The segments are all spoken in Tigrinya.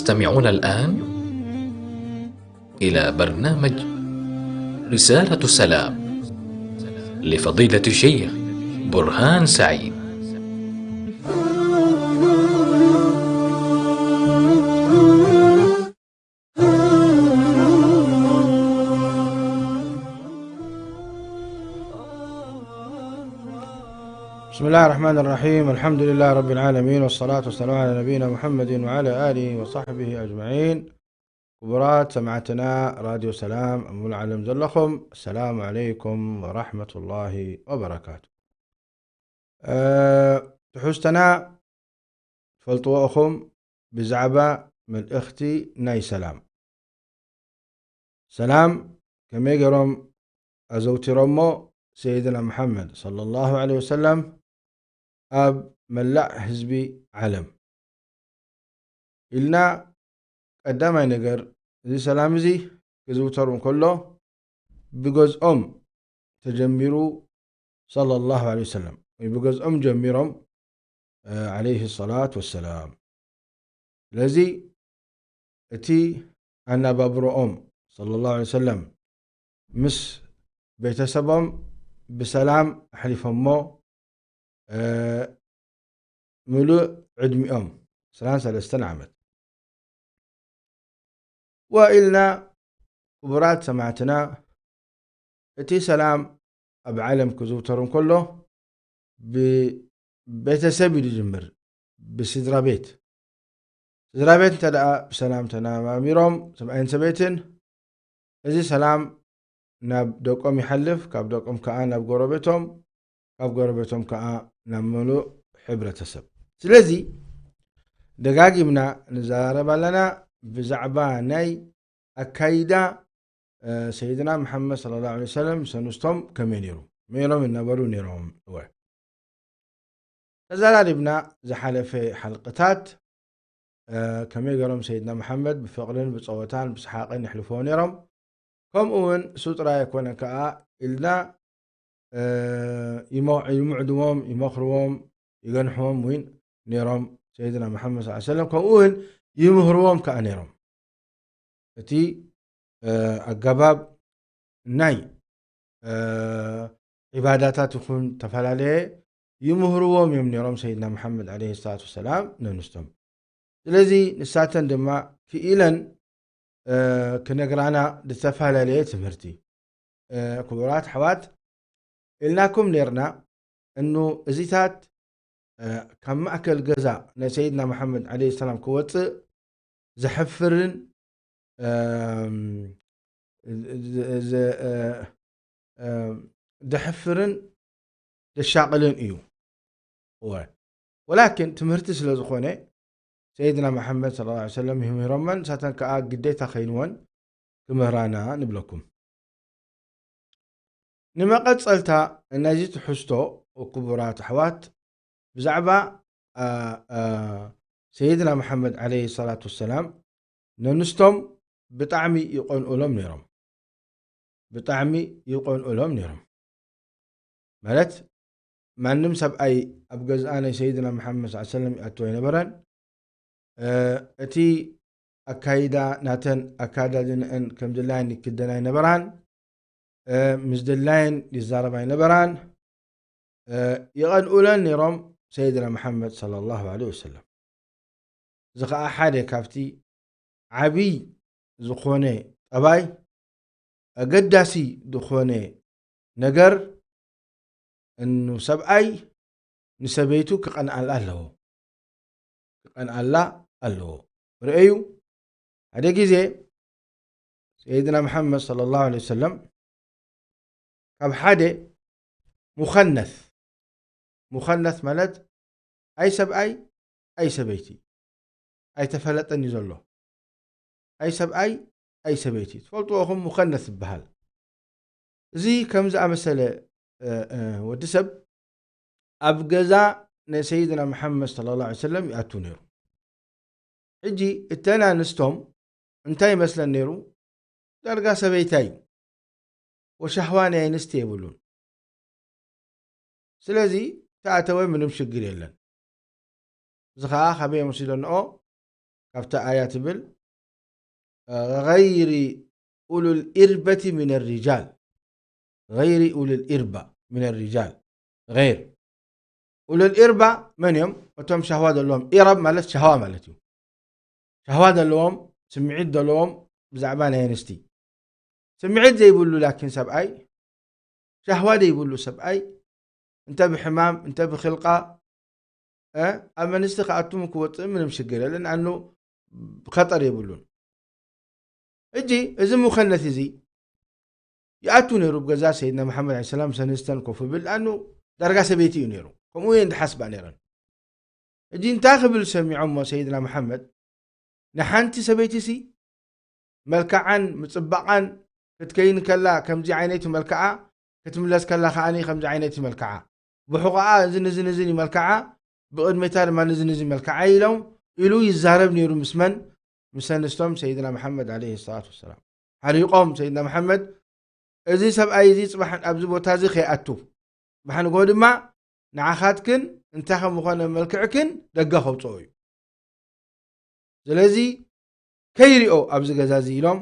تستمعون الآن إلى برنامج رسالة السلام لفضيلة الشيخ برهان سعيد. بسم الله الرحمن الرحيم. الحمد لله رب العالمين، والصلاة والسلام على نبينا محمد وعلى آله وصحبه أجمعين. ክቡራት ሰማዕትና ራድዮ ሰላም ኣብ ሙሉእ ዓለም ዘለኹም፣ ሰላም ዓለይኩም ወራሕመቱላሂ ወበረካቱ። እ፣ ትሕዝቶና ትፈልጥዎ ኢኹም ብዛዕባ መልእኽቲ ናይ ሰላም። ሰላም ከመይ ገይሮም ኣዘውቲሮሞ ሰይድና መሓመድ ሰለላሁ ዐለይሂ ወሰለም ኣብ መላእ ህዝቢ ዓለም ኢልና፣ ቀዳማይ ነገር እዚ ሰላም እዚ ክዝውተር እንከሎ ብገዝኦም ተጀሚሩ ሰለላሁ ዐለይሂ ወሰለም ወይ ብገዝኦም ጀሚሮም ዐለይሂ ሰላት ወሰላም። ስለዚ እቲ ኣነባብሮኦም ሰለላሁ ዐለይሂ ወሰለም ምስ ቤተሰቦም ብሰላም ኣሕሊፎሞ፣ እ፣ ምሉእ ዕድሚኦም ዕስራን ሰለስተን ዓመት። ወኢልና ክቡራት ሰማዕትና፣ እቲ ሰላም ኣብ ዓለም ክዝውተር እንከሎ ብቤተሰብ እዩ ዝጅምር፣ ብስድራ ቤት። ስድራ ቤት እንተ ደኣ ብሰላም ተነባቢሮም ሰብኣይን ሰበይትን፣ እዚ ሰላም ናብ ደቆም ይሓልፍ፣ ካብ ደቆም ከኣ ናብ ጎረቤቶም፣ ካብ ጎረቤቶም ከኣ ናብ ምሉእ ሕብረተሰብ። ስለዚ ደጋጊምና ንዘራረብ ኣለና ብዛዕባ ናይ ኣካይዳ፣ እ፣ ሰይድና መሓመድ ሰለላሁ ዐለይሂ ወሰለም ምስ ኣንስቶም ከመይ ነይሩ፣ መይሮም ይነበሩ ነይሮም። እወ፣ ተዘራሪብና ዝሓለፈ ሓልቅታት፣ እ፣ ከመይ ገይሮም ሰይድና መሓመድ ብፍቕርን ብጸወታን ብሰሓቕን የሕልፍዎ ነይሮም። ከምኡ እውን እሱ ጥራይ ኣይኮነ ከኣ ኢልና፣ እ፣ ይመ-፣ ይምዕድዎም፣ ይመኽርዎም፣ ይገንሕዎም እውን ነይሮም ሰይድና መሓመድ ሰለላሁ ዐለይሂ ወሰለም። ከምኡ እውን ይምህርዎም ከኣ ነይሮም። እቲ፣ እ፣ ኣገባብ ናይ፣ እ፣ ዒባዳታት ይኹን ዝተፈላለየ ይምህርዎም እዮም ነይሮም ሰይድና መሓመድ ዐለይሂ ሰላቱ ወሰላም ነንስቶም። ስለዚ ንሳተን ድማ ክኢለን፣ እ፣ ክነግራና ዝተፈላለየ ትምህርቲ። እ፣ ክቡራት ኣሕዋት፣ ኢልናኩም ነይርና፣ እኑ እዚታት፣ እ፣ ካብ ማእከል ገዛ ናይ ሰይድና መሓመድ ዐለይሂ ሰላም ክወጽእ ዘሕፍርን፣ እም፣ ዘ-፣ ዘ-፣ እ፣ እ፣ ዘሕፍርን ዘሻቕልን እዩ። እወ። ወላኪን ትምህርቲ ስለ ዝኾነ ሰይድና መሓመድ ሰለላሁ ዐለይሂ ወሰለም ይምህሮመን፣ ንሳተን ከኣ ግዴታ ከይንወን ክምህራና ንብለኩም። ንመቐጸልታ ናይዚ ትሕዝቶ፣ ክቡራት ኣሕዋት፣ ብዛዕባ፣ እ፣ እ፣ ሰይድና መሓመድ ዐለይሂ ሰላቱ ወሰላም ነንስቶም ብጣዕሚ ይቐንኡሎም ነይሮም። ብጣዕሚ ይቐንኡሎም ነይሮም። ማለት ማንም ሰብኣይ ኣብ ገዝኣ ናይ ሰይድና መሓመድ ሰለላሁ ዐለይሂ ወሰለም ይኣቱ ኣይነበረን። እ፣ እቲ ኣካይዳ ናተን ኣካዳድንአን ከም ድላየን ይክደን ኣይነበራን። እ፣ ምስ ድላየን ይዛረብ ኣይነበራን። እ፣ ይቐንኡለን ነይሮም ሰይድና መሓመድ ሰለላሁ ዐለይሂ ወሰለም። እዚ ኸኣ ሓደ ካብቲ ዓብይ ዝኾነ ጠባይ፣ ኣገዳሲ ዝኾነ ነገር፣ እኑ ሰብኣይ ንሰበይቱ ክቐንኣላ ኣለዎ። ክቐንኣላ ኣለዎ። ርእዩ፣ ሓደ ግዜ ሰይድና መሓመድ ሰለላሁ ዐለይሂ ወሰለም ካብ ሓደ ሙኸነስ፣ ሙኸነስ ማለት ኣይ ሰብኣይ ኣይ ሰበይቲ፣ ኣይተፈለጠን እዩ ዘሎ። ኣይ ሰብኣይ ኣይ ሰበይቲ፣ ትፈልጥዎ ኢኹም፣ ሙኸነስ ይበሃል። እዚ ከም ዝኣመሰለ፣ እ፣ እ፣ ወዲ ሰብ ኣብ ገዛ ናይ ሰይድና መሓመድ ሰለላሁ ዐለይሂ ወሰለም ይኣቱ ነይሩ። ሕጂ እተን ኣንስቶም እንታይ ይመስለን ነይሩ? ዳርጋ ሰበይታይ እዩ። ወሻህዋ ናይ ኣንስቲ የብሉን። ስለዚ ተኣተወ ምንም ሽግር የለን። እዚ ኸኣ ካበይ እዮም ወሲደንኦ? ካብታ ኣያ ትብል غير أولي الإربة من الرجال، غير أولي الإربة من الرجال، غير أولي الإربة መን እዮም? እቶም ሻህዋ ዘለዎም። ኢረብ ማለት ሻህዋ ማለት እዩ። ሻህዋ ዘለዎም፣ ስምዒት ዘለዎም ብዛዕባ ናይ ኣንስቲ። ስምዒት ዘይብሉ ላኪን ሰብኣይ፣ ሻህዋ ዘይብሉ ሰብኣይ፣ እንተ ብሕማም እንተ ብክልቃ፣ እ፣ ኣብ መንስቲ ክኣቱም ክወፅእ ምንም ሽግር የለን። ኣኑ ኸጠር የብሉን። እጂ እዚ ሙኸነት እዚ ይኣቱ ነይሩ ብገዛ ሰይድና መሓመድ ዓለይሂ ሰላም፣ ሰንስተን ኮፍ ብል ኣኑ ዳርጋ ሰበይቲ እዩ ነይሩ። ከምኡ እየን ዝሓስባ ነይረን። እጂ እንታይ ክብል ሰሚዖሞ ሰይድና መሓመድ? ንሓንቲ ሰበይቲ ሲ መልክዓን ምጽባቓን ክትከይን ከላ ከምዚ ዓይነት መልክዓ፣ ክትምለስ ከላ ከኣ ከምዚ ዓይነት መልክዓ፣ ብሕቖኣ እዝን እዝን እዝን መልክዓ፣ ብቕድሜታ ድማ ንዝን እዝን መልክዓ ኢሎም ኢሉ ይዛረብ ነይሩ ምስ መን? ምስ ኣንስቶም ሰይድና መሓመድ ዓለይሂ ሰላቱ ወሰላም። ሓሪቖም ሰይድና መሓመድ፣ እዚ ሰብኣይ እዚ ጽባሕ ኣብዚ ቦታ እዚ ከይኣቱ፣ ጽባሕ ንግሆ ድማ ንዓኻትክን እንታይ ከም ዝኾነ መልክዕክን ደገ ከውፅኦ እዩ። ስለዚ ከይሪኦ ኣብዚ ገዛ እዚ ኢሎም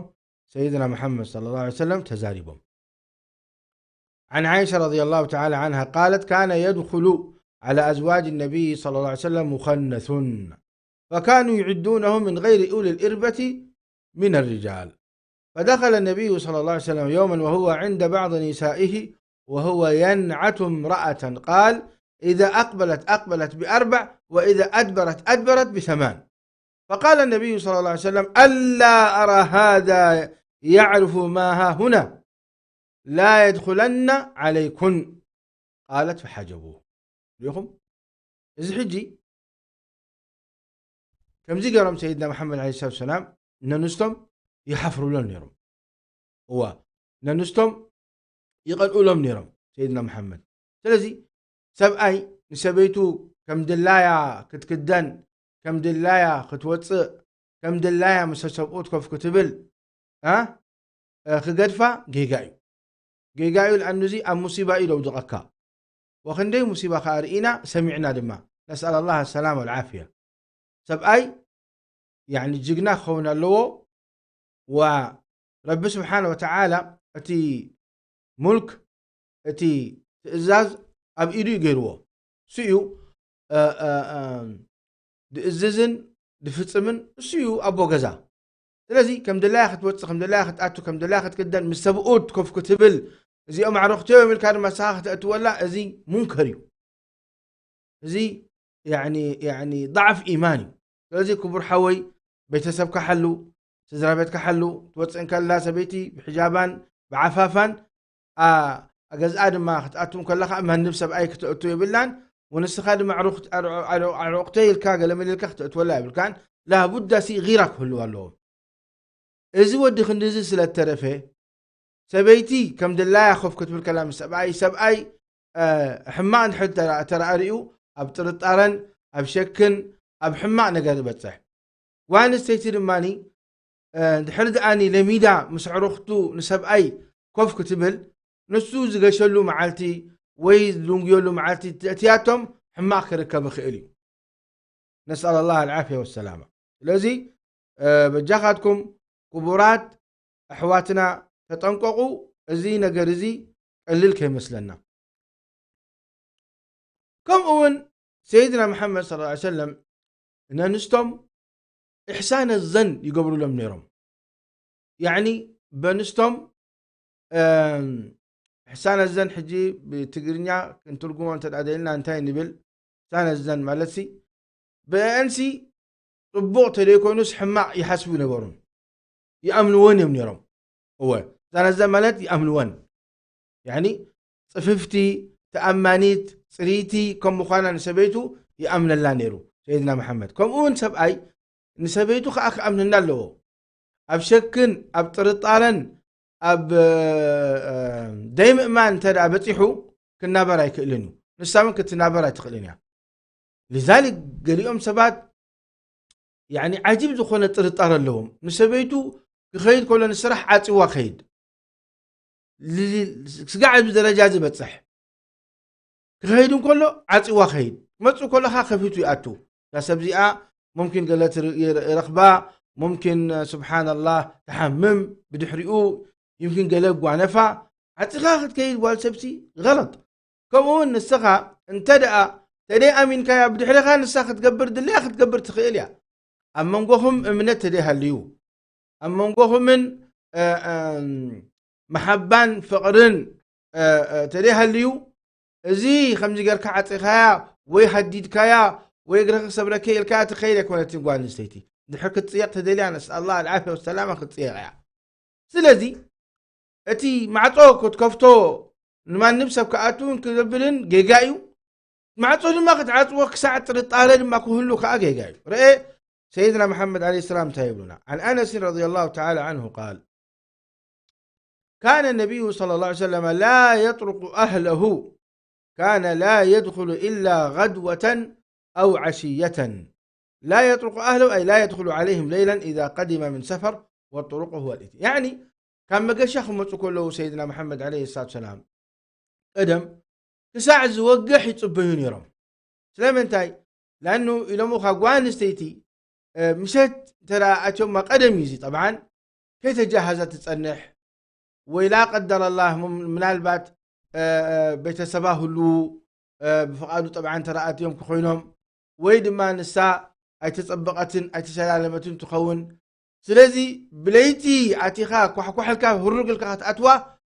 ሰይድና መሓመድ ሰለላሁ ዐለይሂ ወሰለም ተዛሪቦም። عن عائشة رضي الله تعالى عنها قالت: كان يدخل على أزواج النبي صلى الله عليه وسلم مخنث، فكانوا يعدونه من غير أولي الإربة من الرجال. فدخل النبي صلى الله عليه وسلم يوما وهو عند بعض نسائه وهو ينعت امرأة، قال: إذا أقبلت أقبلت بأربع، وإذا أدبرت أدبرت بثمان. فقال النبي صلى الله عليه وسلم: ألا أرى هذا يعرف ما ها هنا، لا يدخلن عليكن. قالت: فحجبوه. ሪኢኹም? እዚ ሕጂ ከምዚ ገይሮም ሰይድና መሓመድ ዓለይሂ ሰላቱ ወሰላም ነንስቶም ይሓፍሩሎም ነይሮም። እዋ፣ ነንስቶም ይቐንኡሎም ነይሮም ሰይድና መሓመድ። ስለዚ ሰብኣይ ንሰበይቱ ከም ድላያ ክትክደን፣ ከም ድላያ ክትወፅእ፣ ከም ድላያ ምስ ሰብኡት ኮፍ ክትብል፣ እ፣ እ፣ ክገድፋ ጌጋ እዩ። ጌጋ እዩ፣ ለኣኑ እዚ ኣብ ሙሲባ እዩ ደውድቐካ። ወክንደይ ሙሲባ ከኣ ርኢና ሰሚዕና ድማ። ነስኣል ኣላህ ሰላም ወልዓፍያ። ሰብኣይ ያዕኒ ጅግና ክኸውን ኣለዎ። ወረቢ ስብሓነ ወተዓላ እቲ ሙልክ፣ እቲ ትእዛዝ ኣብ ኢዱ እዩ ገይርዎ። እሱ እዩ፣ እ፣ እ፣ እ፣ ድእዝዝን ድፍጽምን እሱ እዩ ኣቦ ገዛ። ስለዚ ከም ድላያ ክትወጽእ፣ ከም ድላያ ክትኣቱ፣ ከም ድላያ ክትክደን፣ ምስ ሰብኡት ኮፍ ክትብል፣ እዚኦም ኣዕሩኽቲ እዮም ኢልካ ድማ ንስኻ ከተእትወላ፣ እዚ ሙንከር እዩ። እዚ ያዕኒ፣ ያዕኒ ضعፍ ኢማን እዩ። ስለዚ ክቡር ሓወይ፣ ቤተሰብካ ሓሉ፣ ስድራ ቤትካ ሓሉ። ትወጽእ እንከላ ሰበይቲ ብሕጃባን ብዓፋፋን፣ ኣ-፣ ገዝኣ ድማ ክትኣቱ እንከላ ከኣ ማንም ሰብኣይ ክተእቱ የብላን። ወንስኻ ድማ ኣዕሩኽ-፣ ኣዕሩ-፣ ኣዕሩ-፣ ኣዕሩቕተይ ኢልካ ገለ መለ ኢልካ ክተእትወላ የብልካን። ላቡዳ ሲ ጊራ ክህልዋ ኣለዎ። እዚ ወዲ ክንድዚ ስለ እተረፈ፣ ሰበይቲ ከም ድላያ ኮፍ ክትብል ከላ ምስ ሰብኣይ፣ ሰብኣይ፣ እ፣ ሕማቕ እንድሕር ተራ-፣ ተራእሪኡ ኣብ ጥርጣረን ኣብ ሸክን ኣብ ሕማቕ ነገር ዝበጽሕ። ጓል ኣንስተይቲ ድማኒ፣ እ፣ እንድሕር ደኣኒ ለሚዳ ምስ ኣዕሩኽቱ ንሰብኣይ ኮፍ ክትብል፣ ንሱ ዝገሸሉ መዓልቲ ወይ ዝድንጉየሉ መዓልቲ ተእትያቶም ሕማቕ ክርከብ ይኽእል እዩ። ነስኣል ኣላህ ኣልዓፍያ ወሰላማ። ስለዚ፣ እ፣ በጃኻትኩም ክቡራት ኣሕዋትና ተጠንቀቑ፣ እዚ ነገር እዚ ቀሊል ከይመስለና። ከምኡ እውን ሰይድና መሓመድ ሰለላሁ ዐለይሂ ወሰለም ነንስቶም ኢሕሳነ ዘን ይገብሩሎም ነይሮም። ያዕኒ በንስቶም፣ እም፣ ኢሕሳነ ዘን ሕጂ ብትግርኛ ክንትርጉሞ እንተ ደኣ ደሊና እንታይ ንብል? ኢሕሳነ ዘን ማለትሲ ብአንሲ ጽቡቕ ተደይኮኑስ ሕማቕ ይሓስቡ ነበሩን ይኣምንዎን እዮም ነይሮም። እወ፣ ኢሕሳነ ዘን ማለት ይኣምንወን። ያዕኒ ጽፍፍቲ፣ ተኣማኒት፣ ጽርይቲ ከም ምዃና ንሰበይቱ ይኣምነላ ነይሩ ሰይድና መሓመድ። ከምኡ እውን ሰብኣይ ንሰበይቱ ከኣ ክኣምንና ኣለዎ። ኣብ ሸክን ኣብ ጥርጣረን ኣብ፣ እ፣ እ፣ ደይምእማን እንተ ደኣ በጺሑ ክናበር ኣይክእልን እዩ። ንሳ እውን ክትናበር ኣይትኽእልን እያ። ሊዛሊክ ገሊኦም ሰባት ያዕኒ ዓጂብ ዝኾነ ጥርጣረ ኣለዎም። ንሰበይቱ ክኸይድ ከሎ ንስራሕ ዓጺዋ ከይድ። ል-፣ ስጋዕ ኣብዚ ደረጃ እዚ በጽሕ። ክኸይድ እንከሎ ዓጺዋ ከይድ። ክመጽእ ከሎ ከኣ ከፊቱ ይኣቱ። እዛ ሰብ እዚኣ ሙምኪን ገለ ትር-፣ ይር-፣ ይረኽባ፣ ሙምኪን፣ ስብሓንላህ፣ ትሓምም፣ ብድሕሪኡ፣ ይምኪን ገለ ጓነፋ፣ ዓጺኻ ክትከይድ ጓል ሰብሲ፣ ገለጥ። ከምኡ እውን ንስኻ፣ እንተ ደኣ፣ ተደይ ኣሚንካያ፣ ብድሕሪኻ ንሳ ክትገብር ድልያ ክትገብር ትኽእል እያ። ኣብ መንጎኹም እምነት ተደይ ሃልዩ፣ ኣብ መንጎኹምን፣ እ፣ እም፣ መሓባን ፍቕርን፣ እ፣ እ፣ ተደይ ሃልዩ፣ እዚ ከምዚ ጌርካ ዓጺኻያ ወይ ሃዲድካያ ወይ እግርኺ ክሰብረኪ ኢልካያ ትኸይድ ኣይኮነትን ጓል ኣንስተይቲ። ድሕር ክትጽየቕ ተደልያ፣ ነስኣላህ ኣልዓፍያ ወሰላማ ክትጽየቕ እያ። ስለዚ እቲ ማዕጾ ክትከፍቶ ንማንም ሰብ ክኣትውን ክዘብልን ጌጋ እዩ። ማዕጾ ድማ ክትዓጽዎ ክሳዕ ጥርጣረ ድማ ክህሉ ከኣ ጌጋ እዩ። ርኤ ሰይድና መሓመድ ዓለይሂ ሰላም እንታይ ይብሉና? عن أنس رضي الله تعالى عنه قال: كان النبي صلى الله عليه وسلم لا يطرق أهله، كان لا يدخل إلا غدوة أو عشية، لا يطرق أهله، أي لا يدخل عليهم ليلا إذا قدم من سفر، والطروق هو الإتي-، يعني ካብ መገሻ ክመጹ ከለዉ ሰይድና መሓመድ ዓለይሂ ሰላቱ ሰላም ቀደም ክሳዕ ዝወግሕ ይጽበዩ ነይሮም። ስለምንታይ? ላኑ ኢሎምኻ ጓል ኣንስተይቲ፣ እ፣ ምሸት እንተ ደኣ ኣትዮማ ቀደም እዩ እዚ ጠብዓን፣ ከይተጃሃዘ ትጸንሕ፣ ወይ ላ ቀደር ኣላህ፣ ም-፣ ምናልባት፣ እ፣ እ፣ ቤተሰባ ህልዉ፣ እ፣ ብፍቓዱ ጠብዓን እንተ ደኣ ኣትዮም ክኾይኖም፣ ወይ ድማ ንሳ ኣይተጸበቐትን ኣይተሰላለመትን ትኸውን። ስለዚ ብለይቲ ኣቲኻ ኳሕኳሕ ኢልካ ህሩግ ኢልካ ክትኣትዋ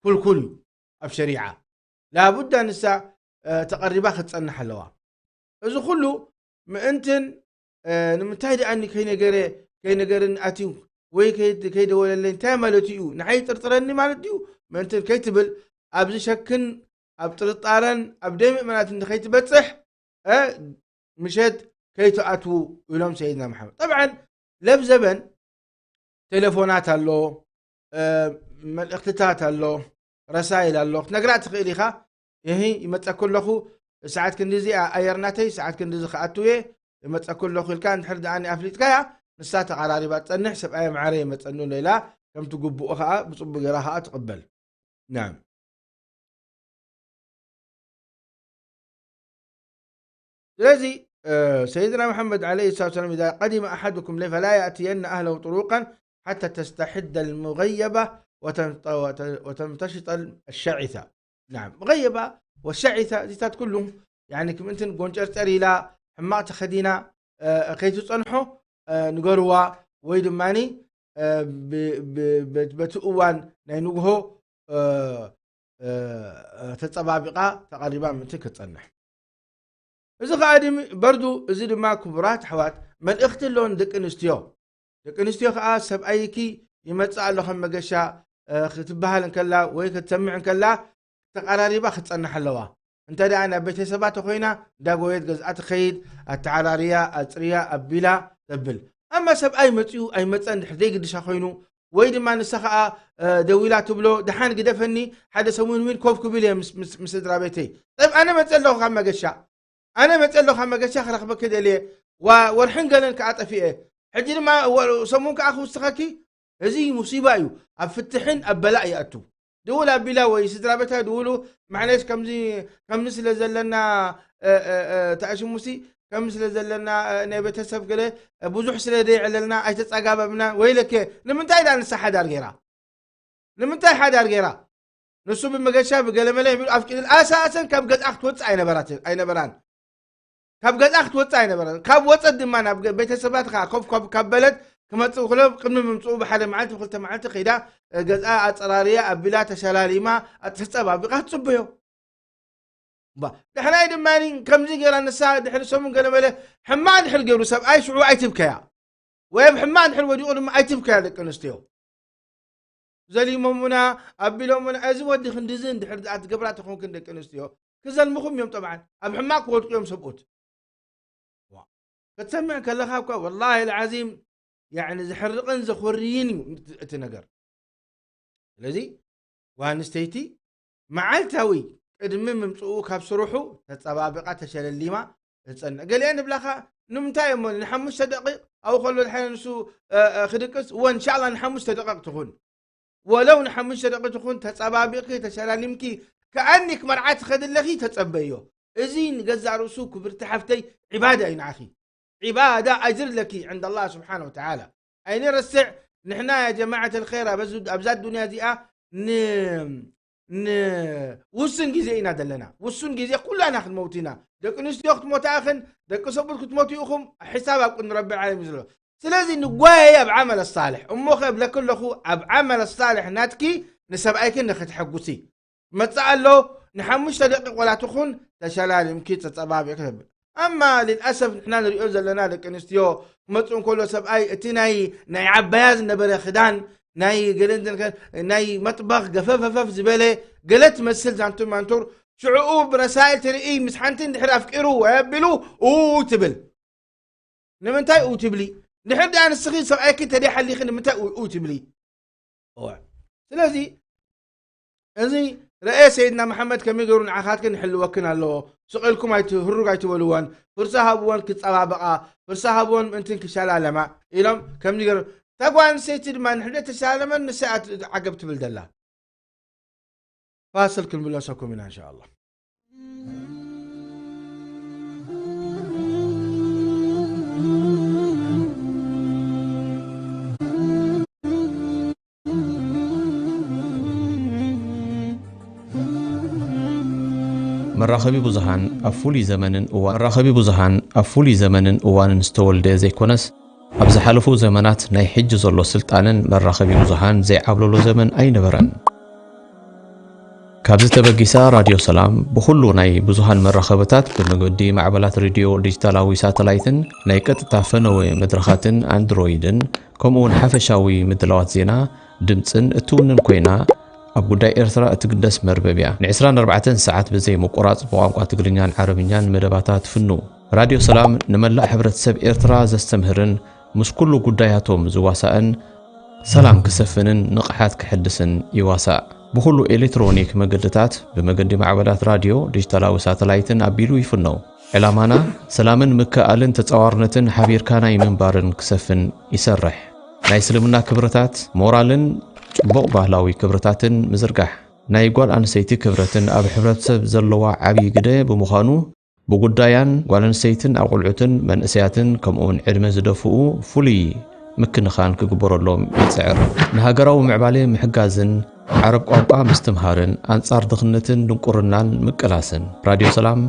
ክልኩል እዩ ኣብ ሸሪዓ። ላቡዳ ንሳ፣ እ፣ ተቐሪባ ክትጸንሕ ኣለዋ። እዚ ኩሉ ምእንትን፣ እ፣ ንምንታይ ደኣኒ ከይነገረ፣ ከይነገርን ኣትዩ ወይ ከይ-፣ ከይደወለለይ እንታይ ማለት እዩ? ንዓይ ይጥርጥረኒ ማለት ድዩ? ምእንትን ከይትብል፣ ኣብዚ ሸክን ኣብ ጥርጣረን ኣብ ደይ ምእመናትን ከይትበጽሕ፣ እ፣ ምሸት ከይትኣትዉ ኢሎም ሰይድና መሓመድ። ጠብዓን ለብ ዘበን ቴሌፎናት ኣሎ፣ እ፣ መልእኽትታት ኣሎ፣ ረሳይል ኣሎ፣ ክትነግራ ትኽእል ኢኻ። እሂ፣ ይመጸኩ ኣለኹ፣ ሰዓት ክንዲ እዚኣ ኣየር ናተይ፣ ሰዓት ክንዲ እዚ ክኣትው እየ፣ ይመጸኩ ኣለኹ ኢልካ እንድሕር ደኣ ኣፍሊጥካያ፣ ንሳ ተቐራሪባ ትጸንሕ፣ ሰብኣየ ማዕረ ይመጸኒ ኣሎ ኢላ፣ ከምቲ ግቡኡ ኸኣ ብጽቡቕ ጌራ ኸኣ ትቕበል። ናም። ስለዚ፣ እ፣ ሰይድና መሓመድ ዓለይሂ ሰላቱ ወሰላም፣ إذا قدم أحدكم ليلا فلا يأتين أهله طروقا حتى تستحد المغيبة وتن-، وت-، وتمتشط الشعثة. ናም፣ መገየባ ወሸዒታ፣ እዚታት ኩሉ፣ ያኒ፣ ክምእንትን ጎንጨርጨር ኢላ፣ ሕማቕ ተኸዲና፣ እ፣ ከይትጸንሖ፣ እ፣ ንገርዋ፣ ወይ ድማኒ፣ እ፣ ብ-፣ ብ-፣ በት-፣ በቲ እዋን ናይ ንግሆ፣ እ፣ እ፣ ተጸባቢቓ ተቐሪባ ምእንቲ ክትጸንሕ። እዚ ኸኣ ድም-፣ በርዱ፣ እዚ ድማ ክቡራት ኣሕዋት መልእኽቲ ኣለዎ ንደቂ ኣንስትዮ። ደቂ ኣንስትዮ ኸኣ ሰብኣይኪ ይመጽእ ኣሎ ከም መገሻ፣ እ፣ ክትበሃል እንከላ ወይ ክትሰምዕ እንከላ ተቐራሪባ ክትጸንሕ ኣለዋ። እንተ ደኣ ናብ ቤተሰባ ተኾይና እንዳጎየት ገዝኣ ትኸይድ፣ ኣተዓራርያ፣ ኣጽርያ፣ ኣቢላ ተብል። ኣማ ሰብኣይ መጺኡ ኣይመጸን ድሕር ዘይግድሻ ኮይኑ ወይ ድማ ንሳ ኸኣ፣ እ፣ ደዊላ ትብሎ፣ "ደሓን ግደፈኒ፣ ሓደ ሰሙን እውን ኮፍ ክብል እየ ምስ፣ ምስ፣ ምስ ስድራ ቤተይ። ጠብ፣ ኣነ መጽእ ኣለኹ ካብ መገሻ። ኣነ መጽእ ኣለኹ ካብ መገሻ ክረኽበኪ ደልየ። ዋ-፣ ወርሕን ገለን ከኣ ጠፊኤ። ሕጂ ድማ ወ-፣ ሰሙን ከኣ ክውስኸኪ?" እዚ ሙሲባ እዩ። ኣብ ፍትሕን ኣብ በላእ ይኣቱ። ድውል ኣቢላ ወይ ስድራ ቤታ ድውሉ፣ "ማዕለሽ ከምዚ፣ ከምዚ ስለ ዘለና፣ እ፣ እ፣ እ፣ ተኣሽሙሲ፣ ከምዚ ስለ ዘለና፣ እ፣ ናይ ቤተሰብ ገለ፣ እ፣ ብዙሕ ስለ ደይዕለልና ኣይተጻጋበብና፣ ወይለከ፣ ንምንታይ ዳ ንሳ ሓዳር ገይራ? ንምንታይ ሓዳር ገይራ?" ንሱ ብመገሻ ብገለመለ ይብል፣ ኣፍቂድል ኣሳሰን ካብ ገዝኣ ክትወጽእ ኣይነበራትን፣ ኣይነበራን። ካብ ገዝኣ ክትወጽእ ኣይነበራን። ካብ ወጸት ድማ ናብ ገ-፣ ቤተሰባትኻ ኮፍ፣ ኮፍ ካብ በለት ክመጽእ ክሎ ቅድሚ ምምጽኡ ብሓደ መዓልቲ ብክልተ መዓልቲ ከይዳ፣ እ፣ ገዝኣ ኣጸራርያ ኣቢላ ተሸላሊማ፣ ኣ-፣ ተጸባቢቓ ትጽበዮ። እባ፣ ዳሕራይ ድማ ከምዚ ገይራ ንሳ ድሕሪ ሰሙን ገለመለ ሕማቕ ድሕሪ ገይሩ ሰብኣይ ሽዑ ኣይትብከያ። ወይ ኣብ ሕማቕ ድሕሪ ወዲቑ ድማ ኣይትብከያ ደቂ ኣንስትዮ። ዘሊሞሙና፣ ኣቢሎሙና፣ እዚ ወዲ ክንድዚ እንድሕር ደኣ ትገብራ ተኾንክን ደቂ ኣንስትዮ፣ ክዘልምኹም እዮም ጠብዓን። ኣብ ሕማቕ ክወድቁ እዮም ሰብኡት። ዋ። ክትሰምዕ ከለኻ እኳ፣ ወላሂ ልዓዚም፣ ያዕኒ ዘሕርቕን ዘኾርይን እዩ እቲ ነገር። ስለዚ፣ ጓል ኣንስተይቲ መዓልታዊ ቅድሚ ምምጽኡ ካብ ስርሑ ተጸባቢቓ ተሸለሊማ ትጸንሕ። ገሊአን ንብላኻ፣ "ንምንታይ እሞ ንሓሙሽተ ደቂቕ ኣብኡ ከሎ ድሓነ ንሱ፣ እ፣ እ፣ ክድቅስ?" እወ፣ እንሻላ ንሓሙሽተ ደቂቕ ትኹን። ወለው ንሓሙሽተ ደቂቕ ትኹን፣ ተጸባቢቕኪ፣ ተሸላሊምኪ፣ ከኣኒ ክመርዓ ትኸዲ ኣለኺ፣ ተጸበዮ። እዚ ንገዛእ ርእሱ ክብርቲ ሓፍተይ ዒባዳ እዩ ንዓኺ። ዒባዳ ኣጅር ኣለኪ ዕንደ ኣላህ ስብሓን ወተዓላ። ኣይንረስዕ፣ ንሕና ያ ጀማዓት ኣልኸይር ኣብዚ ኣብዛ ዱንያ እዚኣ ን ንውሱን ግዜ ኢና ዘለና። ውሱን ግዜ ኩላና ክንመውት ኢና። ደቂ ኣንስትዮ ክትሞታ ኢኽን፣ ደቂ ሰብኡት ክትሞቱ ኢኹም። ሕሳብ ኣብ ቅድሚ ረቢ ዓለም እዩ ዘሎ። ስለዚ ንጓየይ ኣብ ዓመል ኣሳልሕ። እሞ ከብለክ ኣለኹ፣ ኣብ ዓመል ኣሳልሕ ናትኪ ንሰብኣይኪ ንክትሐጉሲ መጽእ ኣሎ። ንሓሙሽተ ደቂቕ ወላ ትኹን ተሸላሊምኪ ተጸባቢቕ ክትብል። ኣማ ልልኣሰፍ ንሕና ንሪኦ ዘለና ደቂ ኣንስትዮ ክመጽእ እንከሎ ሰብኣይ እቲ ናይ ናይ ዓባያ ዝነበረ ክዳን ናይ ገለ እንትን ከ- ናይ መጥበኽ ገፈፈፈፍ ዝበለ ገለ ትመስል ዛንቱር ማንቱር ሽዕኡ ብረሳይል ትርኢ ምስ ሓንቲ እንድሕር ኣፍቂሩ ኣቢሉ ኡ ትብል። ንምንታይ ኡ ትብሊ? ድሕር ደኣ ንስኺ ሰብኣይኪ ተደይ ሓሊኺ ንምንታይ ኡ ኡ ትብሊ? እወ። ስለዚ እዚ ረኤ ሰይድና መሓመድ ከመይ ገይሩ ንዓኻትክን ይሕልወክን ኣለዎ። ስቕ ኢልኩም ኣይት- ህሩግ ኣይትበልወን። ፍርሲ ሃብወን ክጸባበቓ፣ ፍርሲ ሃብወን ምእንትን ክሸላለማ ኢሎም ከምዚ ገይሩ። እታ ጓል ኣንስተይቲ ድማ ንሕደ ተሸላለመን ንሳ እያ ት- ዓገብ ትብል ዘላ። ፋስል ክንምለሰኩም ኢና እንሻ ኣላህ። መራኸቢ ብዙሃን ኣብ ፍሉይ ዘመንን እዋን መራኸቢ ብዙሃን ኣብ ፍሉይ ዘመንን እዋንን ዝተወልደ ዘይኮነስ ኣብ ዝሓለፉ ዘመናት ናይ ሕጂ ዘሎ ስልጣነን መራኸቢ ብዙሃን ዘይዓብለሎ ዘመን ኣይነበረን። ካብዚ ተበጊሳ ራድዮ ሰላም ብኹሉ ናይ ብዙሃን መራኸብታት ብመገዲ ማዕበላት ሬድዮ ዲጂታላዊ ሳተላይትን ናይ ቀጥታ ፈነወ መድረኻትን ኣንድሮይድን ከምኡ እውን ሓፈሻዊ ምድላዋት ዜና ድምፅን እትውንን ኮይና ኣብ ጉዳይ ኤርትራ እትግደስ መርበብ እያ። ን24 ሰዓት ብዘይ ምቁራፅ ብቋንቋ ትግርኛን ዓረብኛን መደባታ ትፍኑ። ራድዮ ሰላም ንመላእ ሕብረተሰብ ኤርትራ ዘስተምህርን ምስ ኩሉ ጉዳያቶም ዝዋሳእን ሰላም ክሰፍንን ንቕሓት ክሕድስን ይዋሳእ። ብኹሉ ኤሌክትሮኒክ መገድታት ብመገዲ ማዕበላት ራድዮ ዲጂታላዊ ሳተላይትን ኣቢሉ ይፍነው። ዕላማና ሰላምን ምክእኣልን ተጻዋርነትን ሓቢርካ ናይ ምንባርን ክሰፍን ይሰርሕ። ናይ እስልምና ክብርታት ሞራልን ጽቡቕ ባህላዊ ክብርታትን ምዝርጋሕ ናይ ጓል ኣንስተይቲ ክብረትን ኣብ ሕብረተሰብ ዘለዋ ዓብዪ ግደ ብምዃኑ ብጉዳያን ጓል ኣንስተይትን ኣቑልዑትን መንእሰያትን ከምኡውን ዕድመ ዝደፍኡ ፍሉይ ምክንኻን ክግበረሎም ይጽዕር። ንሃገራዊ ምዕባለ ምሕጋዝን ዓረብ ቋንቋ ምስትምሃርን ኣንጻር ድኽነትን ድንቁርናን ምቅላስን። ራድዮ ሰላም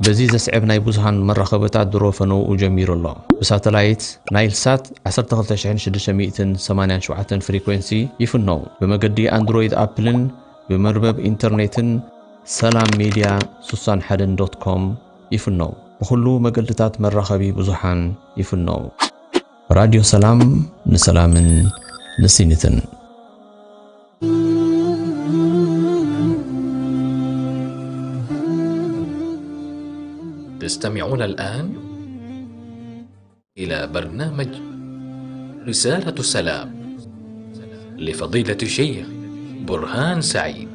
በዚ ዘስዕብ ናይ ብዙሃን መራኸብታት ድሮ ፈነውኡ ጀሚሩ ኣሎ። ብሳተላይት ናይል ሳት 12687 ፍሪኮንሲ ይፍነው። ብመገዲ ኣንድሮይድ ኣፕልን ብመርበብ ኢንተርኔትን ሰላም ሜድያ 61 ዶት ኮም ይፍነው። ብኹሉ መገድታት መራኸቢ ብዙሃን ይፍነው። ራድዮ ሰላም ንሰላምን ንስኒትን። تستمعون الآن إلى برنامج رسالة السلام لفضيلة الشيخ برهان سعيد.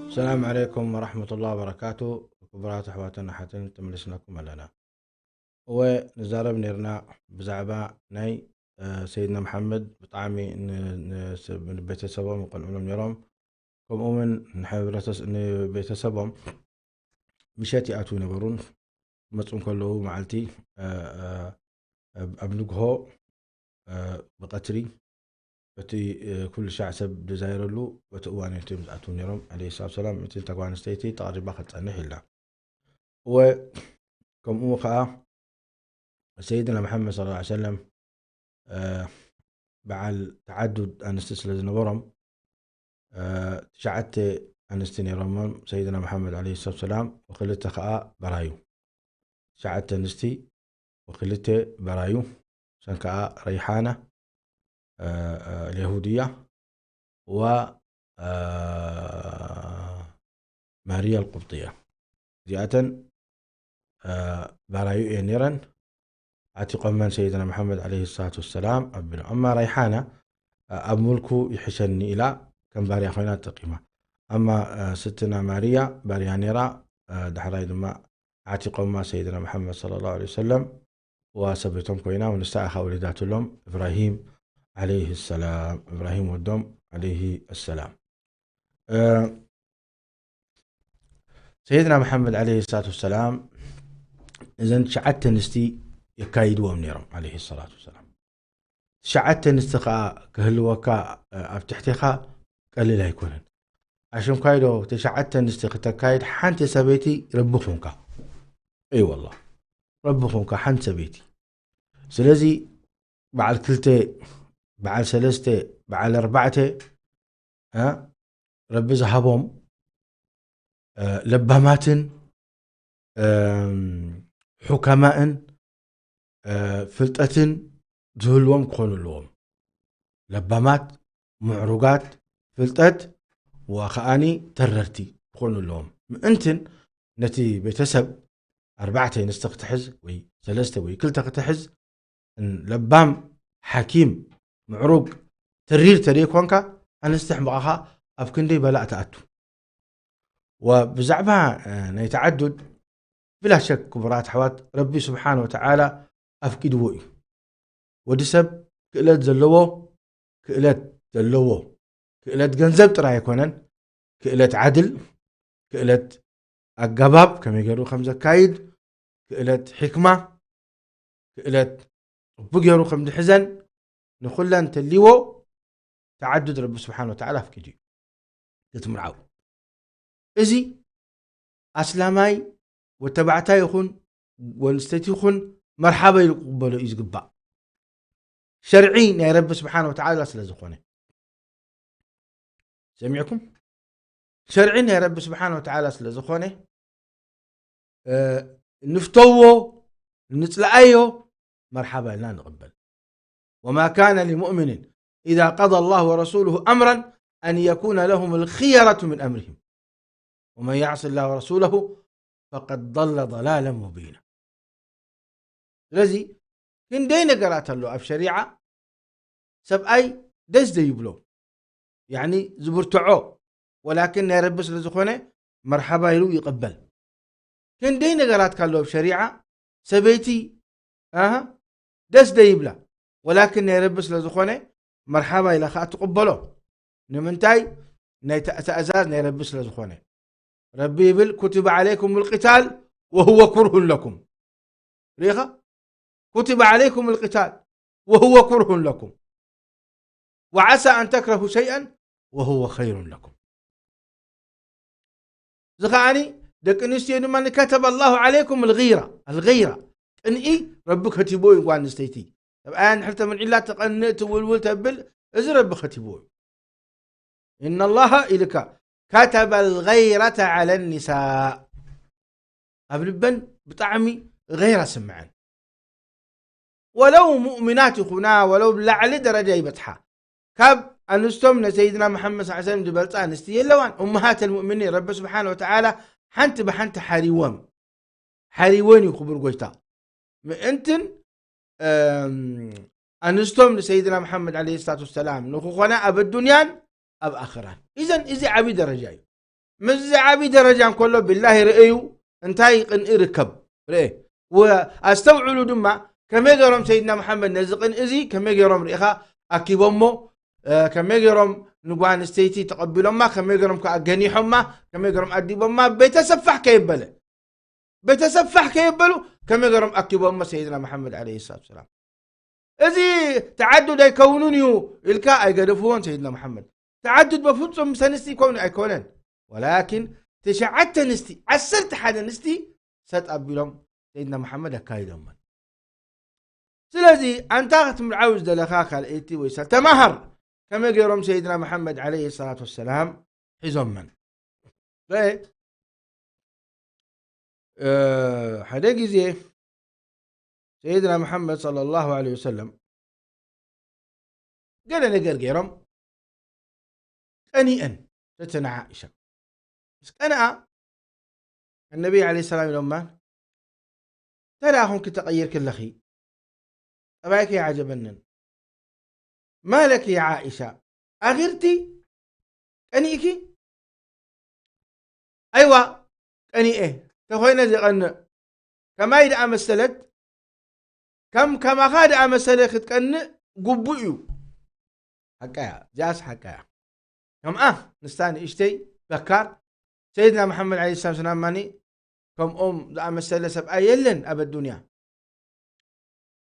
السلام عليكم ورحمة الله وبركاته. ክቡራት ኣሕዋትን ኣሓትን ተመሊስናኩም ኣለና። እወ፣ ንዛረብ ነርና ብዛዕባ ናይ ሰይድና መሓመድ ብጣዕሚ ንቤተሰቦም ይቀንዑሎም ነይሮም። ከምኡ እውን ንሕብረተስ ንቤተሰቦም ምሸት ይኣትዉ ይነበሩን መፁ ከለዉ መዓልቲ ኣብ ንግሆ ብቀትሪ እቲ ኩሉ ሻዕ ሰብ ዝዛይረሉ በቲ እዋን እዮም ዝኣትዉ ነይሮም። ዓለይሂ ሰላቱ ሰላም እቲ ተጓ ኣንስተይቲ ተቐሪባ ክትፀንሕ ኢልና እወ ከምኡ ከዓ ሰይድና መሓመድ صلى الله عليه وسلم በዓል ተዓዱድ ኣንስቲ ስለ ዝነበሮም ትሽዓተ ኣንስቲ ነይሮሞም ሰይድና መሓመድ عليه الصلاة والسلام ወክልተ ከዓ በራዩ ትሽዓተ ኣንስቲ ወክልተ በራዩ ሰን ከዓ ረይሓና اليهودية و ማርያ القبطية እዚኣተን ባራዩ እየን ነይረን ዓቲቆመን ሰይድና መሓመድ عليه الصلاة والسلام ኣቢሎም ኣማ ረይሓና ኣብ ሙልኩ ይሕሸኒ ኢላ ከም ባርያ ኮይና ተጠቂማ ኣማ ስትና ማርያ ባርያ ነይራ ዳሕራይ ድማ ዓቲቆማ ሰይድና መሓመድ صلى الله عليه وسلم ወሰበይቶም ኮይና ንሳ ኢኻ ወሊዳትሎም እብራሂም عليه السلام እብራሂም ወዶም ዓለይሂ ኣሰላም። እ፣ ሰይድና መሓመድ ዓለይሂ ሰላቱ ወሰላም እዘን ትሽዓተ ኣንስቲ የካይድዎም ነይሮም፣ ዓለይሂ ሰላቱ ወሰላም። ትሽዓተ ኣንስቲ ኸዓ ክህልወካ፣ እ፣ ኣብ ትሕቴኻ ቀሊል ኣይኮነን። ኣሽንኳይ ዶ ትሽዓተ ኣንስቲ ክተካይድ፣ ሓንቲ ሰበይቲ ረቢ ኹንካ። እይ ወላ፣ ረቢ ኹንካ ሓንቲ ሰበይቲ። ስለዚ በዓል ክልተ፣ በዓል ሰለስተ፣ በዓል ኣርባዕተ፣ እ፣ ረቢ ዝሃቦም፣ እ፣ ለባማትን፣ እም፣ ሑከማእን፣ እ፣ ፍልጠትን ዝህልዎም ክኾኑ ኣለዎም። ለባማት፣ ምዕሩጋት፣ ፍልጠት ወኸኣኒ ተረርቲ ክኾኑ ኣለዎም። ምእንትን ነቲ ቤተሰብ ኣርባዕተ ኣንስቲ ክትሕዝ ወይ ሰለስተ ወይ ክልተ ክትሕዝ፣ ን-፣ ለባም፣ ሓኪም፣ ምዕሩግ፣ ተሪር ተደይኮንካ፣ ኣንስቲ ሕምቓኻ ኣብ ክንደይ በላእ ትኣቱ። ወብዛዕባ፣ እ፣ ናይ ተዓዱድ፣ ብላ ሸክ ክቡራት ኣሕዋት፣ ረቢ ስብሓነ ወተዓላ ኣፍቂድዎ እዩ። ወዲ ሰብ ክእለት ዘለዎ፣ ክእለት ዘለዎ፣ ክእለት ገንዘብ ጥራይ ኣይኮነን፣ ክእለት ዓድል፣ ክእለት ኣገባብ ከመይ ገይሩ ከም ዘካይድ፣ ክእለት ሕክማ፣ ክእለት ጽቡቅ ገይሩ ከም ዝሕዘን፣ ንኹለን ተልይዎ ተዓዱድ ረቢ ስብሓን ወተዓላ ኣፍቂዱ እዩ። ክትምርዓው። እዚ ኣስላማይ ወተባዕታይ ይኹን ወንስተይቲ ይኹን መርሓባ ኢሉ ክቕበሎ እዩ ዝግባእ። ሸርዒ ናይ ረቢ ስብሓን ወተዓላ ስለ ዝኾነ። ሰሚዕኩም? ሸርዒ ናይ ረቢ ስብሓን ወተዓላ ስለ ዝኾነ፣ እ፣ ንፍተዎ፣ ንጽልኣዮ፣ መርሓባ ኢልና ንቕበል። وما كان لمؤمن إذا قضى الله ورسوله أمرا أن يكون لهم الخيرة من أمرهم ومن يعص الله ورسوله فقد ضل ضلالا مبينا. ስለዚ ክንደይ ነገራት ኣሎ ኣብ ሸሪዓ ሰብኣይ ደስ ዘይብሎ፣ ያኒ ዝብርትዖ፣ ወላኪን ናይ ረቢ ስለ ዝኾነ መርሓባ ኢሉ ይቕበል። ክንደይ ነገራት ካሎ ኣብ ሸሪዓ ሰበይቲ፣ ኣሃ፣ ደስ ደይብላ፣ ወላኪን ናይ ረቢ ስለ ዝኾነ መርሓባ ኢላ ኸዓ ትቕበሎ። ንምንታይ? ናይ ተእ-፣ ተእዛዝ ናይ ረቢ ስለ ዝኾነ። ረቢ ይብል፣ كتب عليكم القتال وهو كره لكم. ርኢኻ? كتب عليكم القتال وهو كره لكم وعسى أن تكرهوا شيئا وهو خير لكم. እዚ ኸዓኒ ደቂ ኣንስትዮ ድማ كتب الله عليكم الغيرة، الغيرة ቅንኢ ረቢ ከቲቦ እዩ። ጓል ኣንስተይቲ ሰብኣያ እንድሕር ተመንዒላ ትቐንእ ትውልውል ተብል፣ እዚ ረቢ ከቲቦ እዩ። إن الله ኢልካ كتب الغيرة على النساء ኣብ ልበን ብጣዕሚ غيرة ስምዐን። ወለው ሙእሚናት ይኹና፣ ወለው ብላዕሊ ደረጃ ይበጽሓ፣ ካብ ኣንስቶም ንሰይድና መሓመድ ሰለላሁ ዐለይሂ ወሰለም ዝበልጻ ኣንስቲ የለዋን። እመሃት ልሙእሚኒን ረቢ ስብሓን ወተዓላ ሓንቲ ብሓንቲ ሓሪዎም፣ ሓሪወን እዩ ክቡር ጎይታ። ምእንትን፣ እም፣ ኣንስቶም ንሰይድና መሓመድ ዐለይሂ ሰላቱ ወሰላም ንክኾና ኣብ ኣዱንያን ኣብ ኣኽራን። ኢዘን እዚ ዓብዪ ደረጃ እዩ። ምስዚ ዓብዪ ደረጃ እንከሎ ቢላሂ ርእዩ እንታይ ቅንኢ ርከብ ርእ። ወኣስተውዕሉ ድማ ከመይ ገይሮም ሰይድና መሓመድ ነዚ ቅንኢ እዚ ከመይ ገይሮም ርኢኻ ኣኪቦሞ፣ እ፣ ከመይ ገይሮም ንጓል ኣንስተይቲ ተቐቢሎማ፣ ከመይ ገይሮም ከኣ ገኒሖማ፣ ከመይ ገይሮም ኣዲቦማ፣ ቤተሰብ ፋሕ ከየበለ፣ ቤተሰብ ፋሕ ከየበሉ ከመይ ገይሮም ኣኪቦሞ ሰይድና መሓመድ ዐለይሂ ሰላቱ ወሰላም። እዚ ተዓዱድ ኣይከውንን እዩ ኢልካ ኣይገደፍዎን ሰይድና መሓመድ። ተዓዱድ በፍጹም ምስ ኣንስቲ ይከውን ኣይኮነን። ወላኪን ትሽዓተ ኣንስቲ፣ ዓሰርተ ሓደ ኣንስቲ ሰጥ ኣቢሎም ሰይድና መሓመድ ኣካይዶመን። ስለዚ ኣንታ ክትምርዓው ዝደለኻ ካልኣይቲ ወይ ሰ-፣ ተማሃር ከመይ ገይሮም ሰይድና መሓመድ ዐለይሂ ሰላቱ ወሰላም ሒዞመን። ረ-፣ እ፣ ሓደ ግዜ ሰይድና መሓመድ ሰለላሁ ዐለይሂ ወሰለም ገለ ነገር ገይሮም ቀኒአን፣ እተን ዓኢሻ። ምስ ቀንኣ፣ ነቢይ ዐለይሂ ሰላም ኢሎማ፣ "እንታይ ደኣ ኹንኪ ተቐይርኪ ኣለኺ? ጠባይኪ ኣይዓጀበንን። ማለኪ ያ ዓኢሻ፣ ኣኺርቲ ቀኒእኪ?" "ኣይዋ፣ ቀኒኤ። ተኾይነ ዝቐንእ። ከማይ ደኣ መሰለት፣ ከም ከማኻ ደኣ መሰለ ክትቀንእ ግቡእ እዩ." ሓቃ እያ፣ እዚኣስ ሓቃ እያ። ከምኣ ንሳ ንእሽተይ በካር ሰይድና መሓመድ ዓለይሂ ሰላም ሰላም ማኒ ከምኦም ዝኣመሰለ ሰብኣይ የለን ኣብ ኣዱንያ።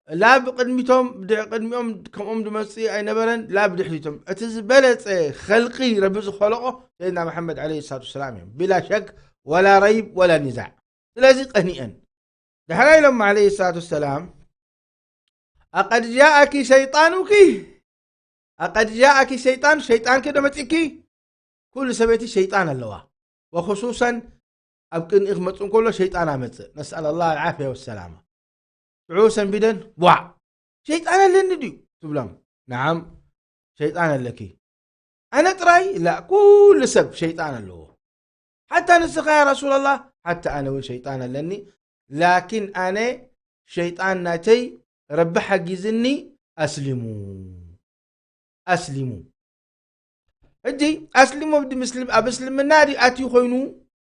ላ ብቅድሚቶም፣ ብድሕ-፣ ቅድሚኦም ከምኦም ዝመጽእ ኣይነበረን፣ ላ ብድሕሪቶም። እቲ ዝበለጸ ኸልቂ ረቢ ዝኸለቆ ሰይድና መሓመድ ዓለይሂ ሰላቱ ወሰላም እዮም። ቢላ ሸክ፣ ወላ ረይብ፣ ወላ ኒዛዕ። ስለዚ ቀኒአን። ድሕራ ኢሎም ዓለይሂ ሰላቱ ወሰላም፣ "ኣቀድ ጃኣኪ ሸይጣኑኪ?" ኣቀድ ጃኣኪ ሸይጣን፣ ሸይጣንኪ ዶ መጺእኪ? ኩሉ ሰበይቲ ሸይጣን ኣለዋ። ወኹሱሰን ኣብ ቅንኢ ክመጽእ እንከሎ ሸይጣን ኣመጽእ። ነስኣል ኣላህ ኣልዓፍያ ወሰላማ። ሽዑ ሰንቢደን፣ "ዋዕ፣ ሸይጣን ኣለኒ ድዩ?" ትብሎም። "ነዓም፣ ሸይጣን ኣለኪ። ኣነ ጥራይ?" "ላ፣ ኩሉ ሰብ ሸይጣን ኣለዎ። ሓታ ንስኻ ያ ረሱላላህ?" "ሓታ ኣነ እውን ሸይጣን ኣለኒ። ላኪን ኣነ ሸይጣን ናተይ ረቢ ሓጊዝኒ፣ ኣስሊሙ፣ ኣስሊሙ." ሕጂ ኣስሊሙ ብዲ ምስልም-፣ ኣብ እስልምና ድዩ ኣትዩ ኮይኑ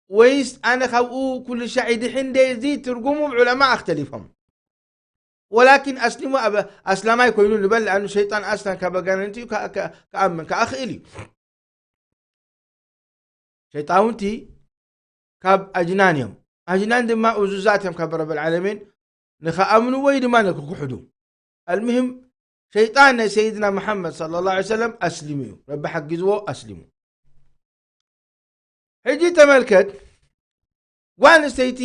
ወይስ ኣነ ካብኡ ኩሉ ሻዕ ይድሕን ደይ? እዚ ትርጉሙ ብዑለማ ኣኽተሊፎም። ወላኪን ኣስሊሙ ኣብ ኣስላማይ ኮይኑ ንበል፣ ኣኑ ሸይጣን ኣስላም ካብ ኣጋንንቲ እዩ፣ ከ-፣ ከ-፣ ክኣምን ከኣ ክእል እዩ። ሸይጣውንቲ ካብ ኣጅናን እዮም። ኣጅናን ድማ እዙዛት እዮም ካብ ረብል ዓለሚን ንኸኣምኑ ወይ ድማ ንክክሕዱ። ኣልሙሂም ሸይጣን ናይ ሰይድና መሓመድ ሰለላሁ ዐለይሂ ወሰለም ኣስሊሙ እዩ። ረቢ ሓጊዝዎ ኣስሊሙ። ሕጂ ተመልከት፣ ጓል ኣንስተይቲ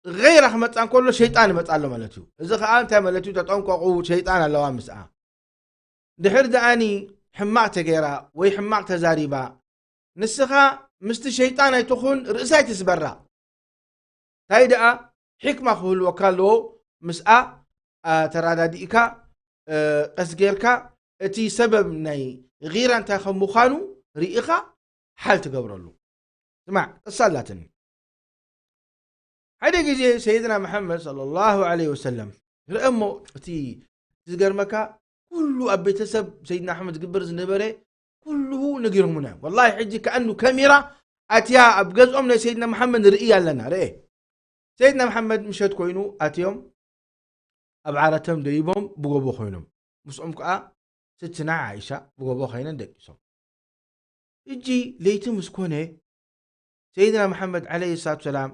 ገይራ ክመጻ እንከሎ ሸይጣን ይመጻ ኣሎ ማለት እዩ። እዚ ኸኣ እንታይ ማለት እዩ? ተጠንቀቑ፣ ሸይጣን ኣለዋ ምስኣ። ድሕር ደኣኒ ሕማቕ ተገይራ ወይ ሕማቕ ተዛሪባ፣ ንስኻ ምስቲ ሸይጣን ኣይትኹን፣ ርእሳ ኣይትስበራ። እንታይ ደኣ ሕክማ ክህልወካ ኣለዎ፣ ምስኣ፣ ኣ፣ ተራዳዲእካ፣ እ፣ ቀስ ጌርካ እቲ ሰበብ ናይ ጊራ እንታይ ከም ምዃኑ ርኢኻ ሓል ትገብረሉ። ስማዕ፣ ቅሳ ኣላትኒ። ሓደ ግዜ ሰይድና መሓመድ ሰለላሁ ዐለይሂ ወሰለም ርአ እሞ፣ እቲ ዝገርመካ፣ ኩሉ ኣብ ቤተሰብ ሰይድና ኣሕመድ ዝግበር ዝነበረ ኩሉ ነጊሮምና እዮም። ወላሂ፣ ሕጂ ከኣኑ ከሚራ ኣትያ ኣብ ገዝኦም ናይ ሰይድና መሓመድ ንርኢ ኣለና። ርአ፣ ሰይድና መሓመድ ምሸት ኮይኑ ኣትዮም ኣብ ዓራቶም ደይቦም ብጎቦ ኮይኖም፣ ምስኦም ከኣ ስትና ዓኢሻ ብጎቦ ኮይነን ደቂሶም። ሕጂ ለይቲ ምስ ኮነ፣ ሰይድና መሓመድ ዓለይሂ ሰላቱ ሰላም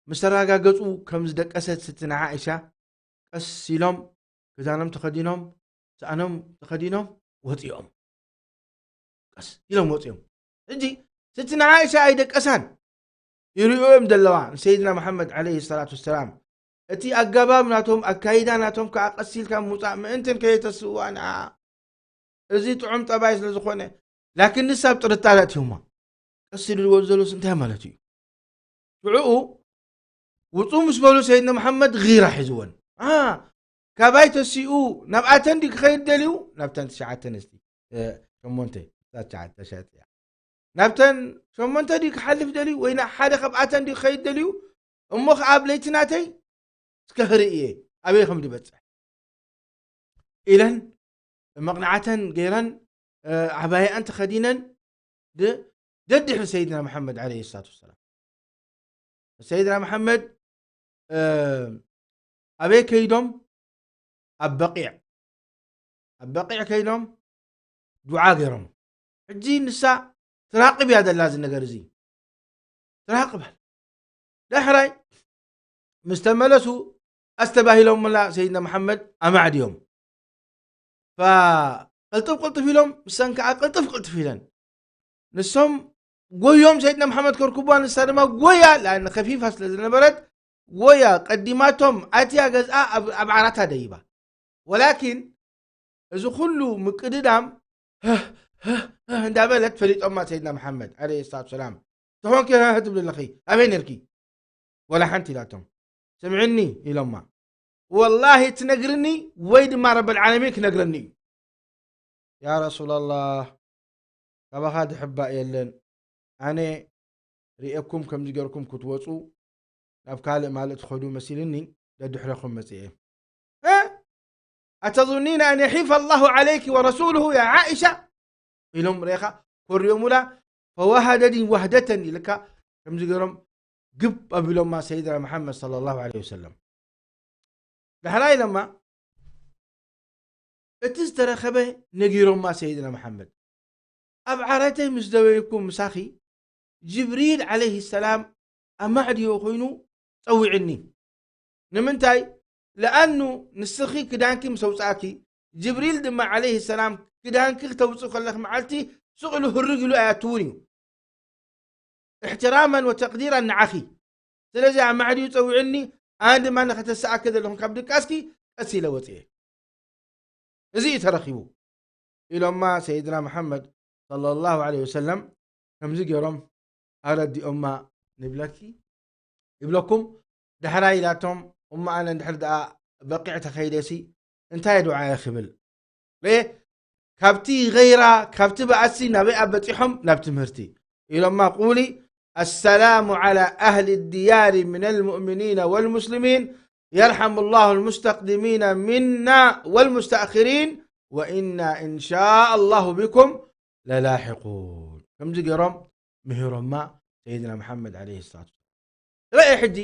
ምስ ተረጋገጹ፣ ከም ዝደቀሰት ስትና ዓኢሻ፣ ቀስ ኢሎም ክዳኖም ተኸዲኖም፣ ሰኣኖም ተኸዲኖም ወጺኦም። ቀስ ኢሎም ወጺኦም። ሕጂ ስትና ዓኢሻ ኣይደቀሳን፣ ይርእዮ እዮም ዘለዋ ንሰይድና መሓመድ ዓለይሂ ሰላቱ ወሰላም። እቲ ኣገባብ ናቶም፣ ኣካይዳ ናቶም ከኣ ቀስ ኢልካ ምውጻእ ምእንትን ከየተስእዋ ንዓ። እዚ ጥዑም ጠባይ ስለ ዝኾነ፣ ላኪን ንሳ ኣብ ጥርጣረ ኣእትዮማ። ቀስ ኢሉ ዝወጽእ ዘሎስ እንታይ ማለት እዩ? ሽዑኡ ውጹ ምስ በሉ ሰይድና መሓመድ ጊራ ሒዝወን። ኣ፣ ካባይ ተሲኡ ናብኣተን ድዩ ክኸይድ ደልዩ? ናብተን ትሽዓተ ኣንስቲ፣ እ፣ ሸሞንተ፣ እታ ትሽዓተ ሸጥ እያ። ናብተን ሸሞንተ ድዩ ክሓልፍ ደልዩ? ወይ ናብ ሓደ ካብኣተን ድዩ ክኸይድ ደልዩ? እሞ ኸዓ ኣብ ለይቲ ናተይ እስከ ክርኢ እየ ኣበይ ከም ዝበጽሕ ኢለን መቕንዓተን ገይረን፣ እ፣ ዓባየኣን ተኸዲነን ድ-፣ ደድሕሪ ሰይድና መሓመድ ዓለይሂ ሰላቱ ወሰላም። ሰይድና መሓመድ፣ እ፣ ኣበይ ከይዶም? ኣብ በቂዕ፣ ኣብ በቂዕ ከይዶም ዱዓ ገይሮም። ሕጂ ንሳ ትራቕብ እያ ዘላ እዚ ነገር እዚ። ትራቕብ ኣላ። ዳሕራይ ምስ ተመለሱ ኣስተባሂሎምላ ሰይድና መሓመድ ኣማዕድዮም። ፈ-፣ ቅልጥፍ ቅልጥፍ ኢሎም፣ ምሰን ከኣ ቅልጥፍ ቅልጥፍ ኢለን። ንሶም ጎዮም ሰይድና መሓመድ ከርክቧ፣ ንሳ ድማ ጎያ፣ ለኣን ከፊፋ ስለ ዝነበረት፣ ጎያ ቀዲማቶም ኣትያ ገዝኣ ኣብ፣ ኣብ ዓራታ ደይባ። ወላኪን እዚ ኩሉ ምቅድዳም፣ ህህ፣ ህህ፣ ህህ እንዳበለት ፈሊጦማ ሰይድና መሓመድ ዓለይሂ ሰላቱ ሰላም። ተኾንኪ ህህ ትብሊ ኣለኺ፣ ኣበይ ነርኪ? ወላ ሓንቲ ኢላቶም። ስምዕኒ ኢሎማ። ወላሂ ትነግርኒ ወይ ድማ ረብል ዓለሚን ክነግረኒ እዩ። ያ ረሱላላህ፣ ካባኻ ድሕባእ የለን። ኣነ ርእየኩም ከምዚ ገርኩም ክትወጹ ናብ ካልእ ማልእ ትኸዱ መሲልኒ ደድሕረኹም መጺኤ። እ? ኣተظኒና ኣን የሒፈ ኣላሁ ዓለይኪ ወረሱሉሁ ያ ዓኢሻ? ኢሎም ርኤኻ ኮርዮሙላ። ፈዋሃደኒ ዋህደተን ኢልካ ከምዚ ገይሮም ግብ ኣቢሎማ ሰይድና መሓመድ ሰለላሁ ዐለይሂ ወሰለም። ዳሕራይ ኢሎማ እቲ ዝተረኸበ ነጊሮማ ሰይድና መሓመድ። ኣብ ዓራተይ ምስ ደበይኩም ምሳኺ ጅብሪል ዓለይሂ ሰላም ኣብ ማዕድዮ ኮይኑ ጸዊዕኒ። ንምንታይ? ለኣኑ ንስኺ ክዳንኪ ምስ ኣውጻእኪ፣ ጅብሪል ድማ ዓለይሂ ሰላም ክዳንኪ ክተውጽእ ከለኺ መዓልቲ ስቕ ኢሉ ህርግ ኢሉ ኣያትውን እዩ። እሕትራመን ወተቅዲራን ንዓኺ። ስለዚ ኣብ ማዕድዩ ጸዊዕኒ፣ ኣነ ድማ ንኸተሰኣኪ ዘለኹም ካብ ድቃስኪ ቀስ ኢለ ወጽኤ። እዚ እዩ ተረኺቡ ኢሎማ ሰይድና መሓመድ ሰለላሁ ዐለይሂ ወሰለም። ከምዚ ገይሮም ኣረዲኦማ ንብለኪ ይብለኩም። ዳሕራይ ኢላቶም እሞ ኣነ እንድሕር ደኣ በቂዕ ተኸይደሲ እንታይ ዱዓ እየ ክብል? ሬ ካብቲ ገይራ ካብቲ በኣሲ ናበይ ኣበፂሖም ናብ ትምህርቲ ኢሎማ ቁሊ السلام على أهل الديار من المؤمنين والمسلمين يرحم الله المستقدمين منا والمستأخرين وإنا إن شاء الله بكم للاحقون ከምዚ ገይሮም ምሂሮማ ሰይድና መሓመድ ዓለይሂ ሰላቱ ወሰላም። ርአ ሕጂ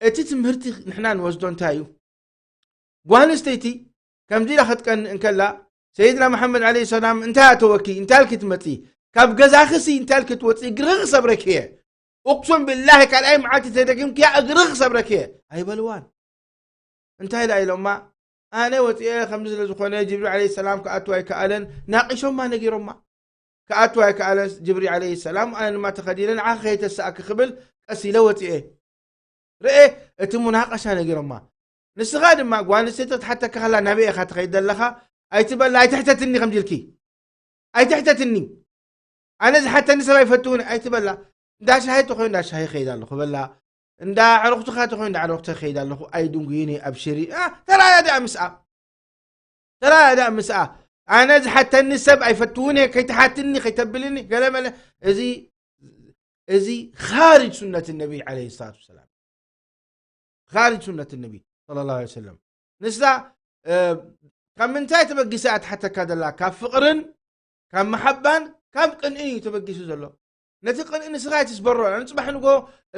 እቲ ትምህርቲ ንሕና ንወስዶ እንታይ እዩ? ጓል ኣንስተይቲ ከምዚ ኢላ ክትቀንእ እንከላ ሰይድና መሓመድ ዓለይሂ ሰላም እንታይ ኣተወኪ እንታይ ኢልኪ ትመፂ ካብ ገዛኺ ሲ እንታይ ኢልኪ ትወፂ እግርኺ ክሰብረኪ እየ። እቅሱም ብላሂ ካልኣይ መዓልቲ ተደጊምክያ እግርኺ ክሰብረኪ እየ ኣይበልዋን። እንታይ ኢላ ኢሎማ ኣነ ወፂኤ ከምዚ ስለ ዝኾነ ጅብሪል ዓለይሂ ሰላም ክኣቱ ኣይከኣለን ናቂሾማ ነጊሮማ። ክኣቱ ኣይከኣለን ጅብሪል ዓለይሂ ሰላም ኣነ ድማ ተኸዲነ ንዓኺ ከይተሰኣኪ ክብል ቀስ ኢለ ወፂኤ። ርኤ እቲ ሙናቀሻ ነጊሮማ። ንስኻ ድማ ጓል ኣንስተይቲ ክትሓተካ ከላ ናበይ ኢኻ ትኸይድ ዘለኻ ኣይትበላ ኣይትሕተትኒ ከምዚ ኢልኪ ኣይትሕተትኒ። ኣነ ዝሓተኒ ሰብ ኣይፈትውን ኣይትበላ። እንዳ ሻሂ ተኾይኑ እንዳ ሻሂ ይኸይድ ኣለኹ በላ። እንዳ ዕረኽትኻ ተኾይኑ እንዳ ዕረኽተ ይኸይድ ኣለኹ ኣይድንጉይን እየ ኣብሽሪ። ኣ፣ ተረዳድኣ ምስኣ ተረዳድኣ ምስኣ። ኣነ ዝሓተኒ ሰብ ኣይፈትውን እየ ከይትሓትኒ ከይተብልኒ ገለመለ። እዚ እዚ ኻርጅ ሱነት ነቢ ዓለይሂ ሰላቱ ወሰላም ኻርጅ ሱነት ነቢ ሰለላሁ ዐለይሂ ወሰለም። ንሳ ካብ ምንታይ ተበጊሳ እያ ትሓተካ ዘላ ካብ ፍቕርን ካብ መሓባን ካብ ቅንእን እዩ ተበጊሱ ዘሎ። ነቲ ቅንኢ ንስኻ ኣይትስበሮ ንፅባሕ ንጎ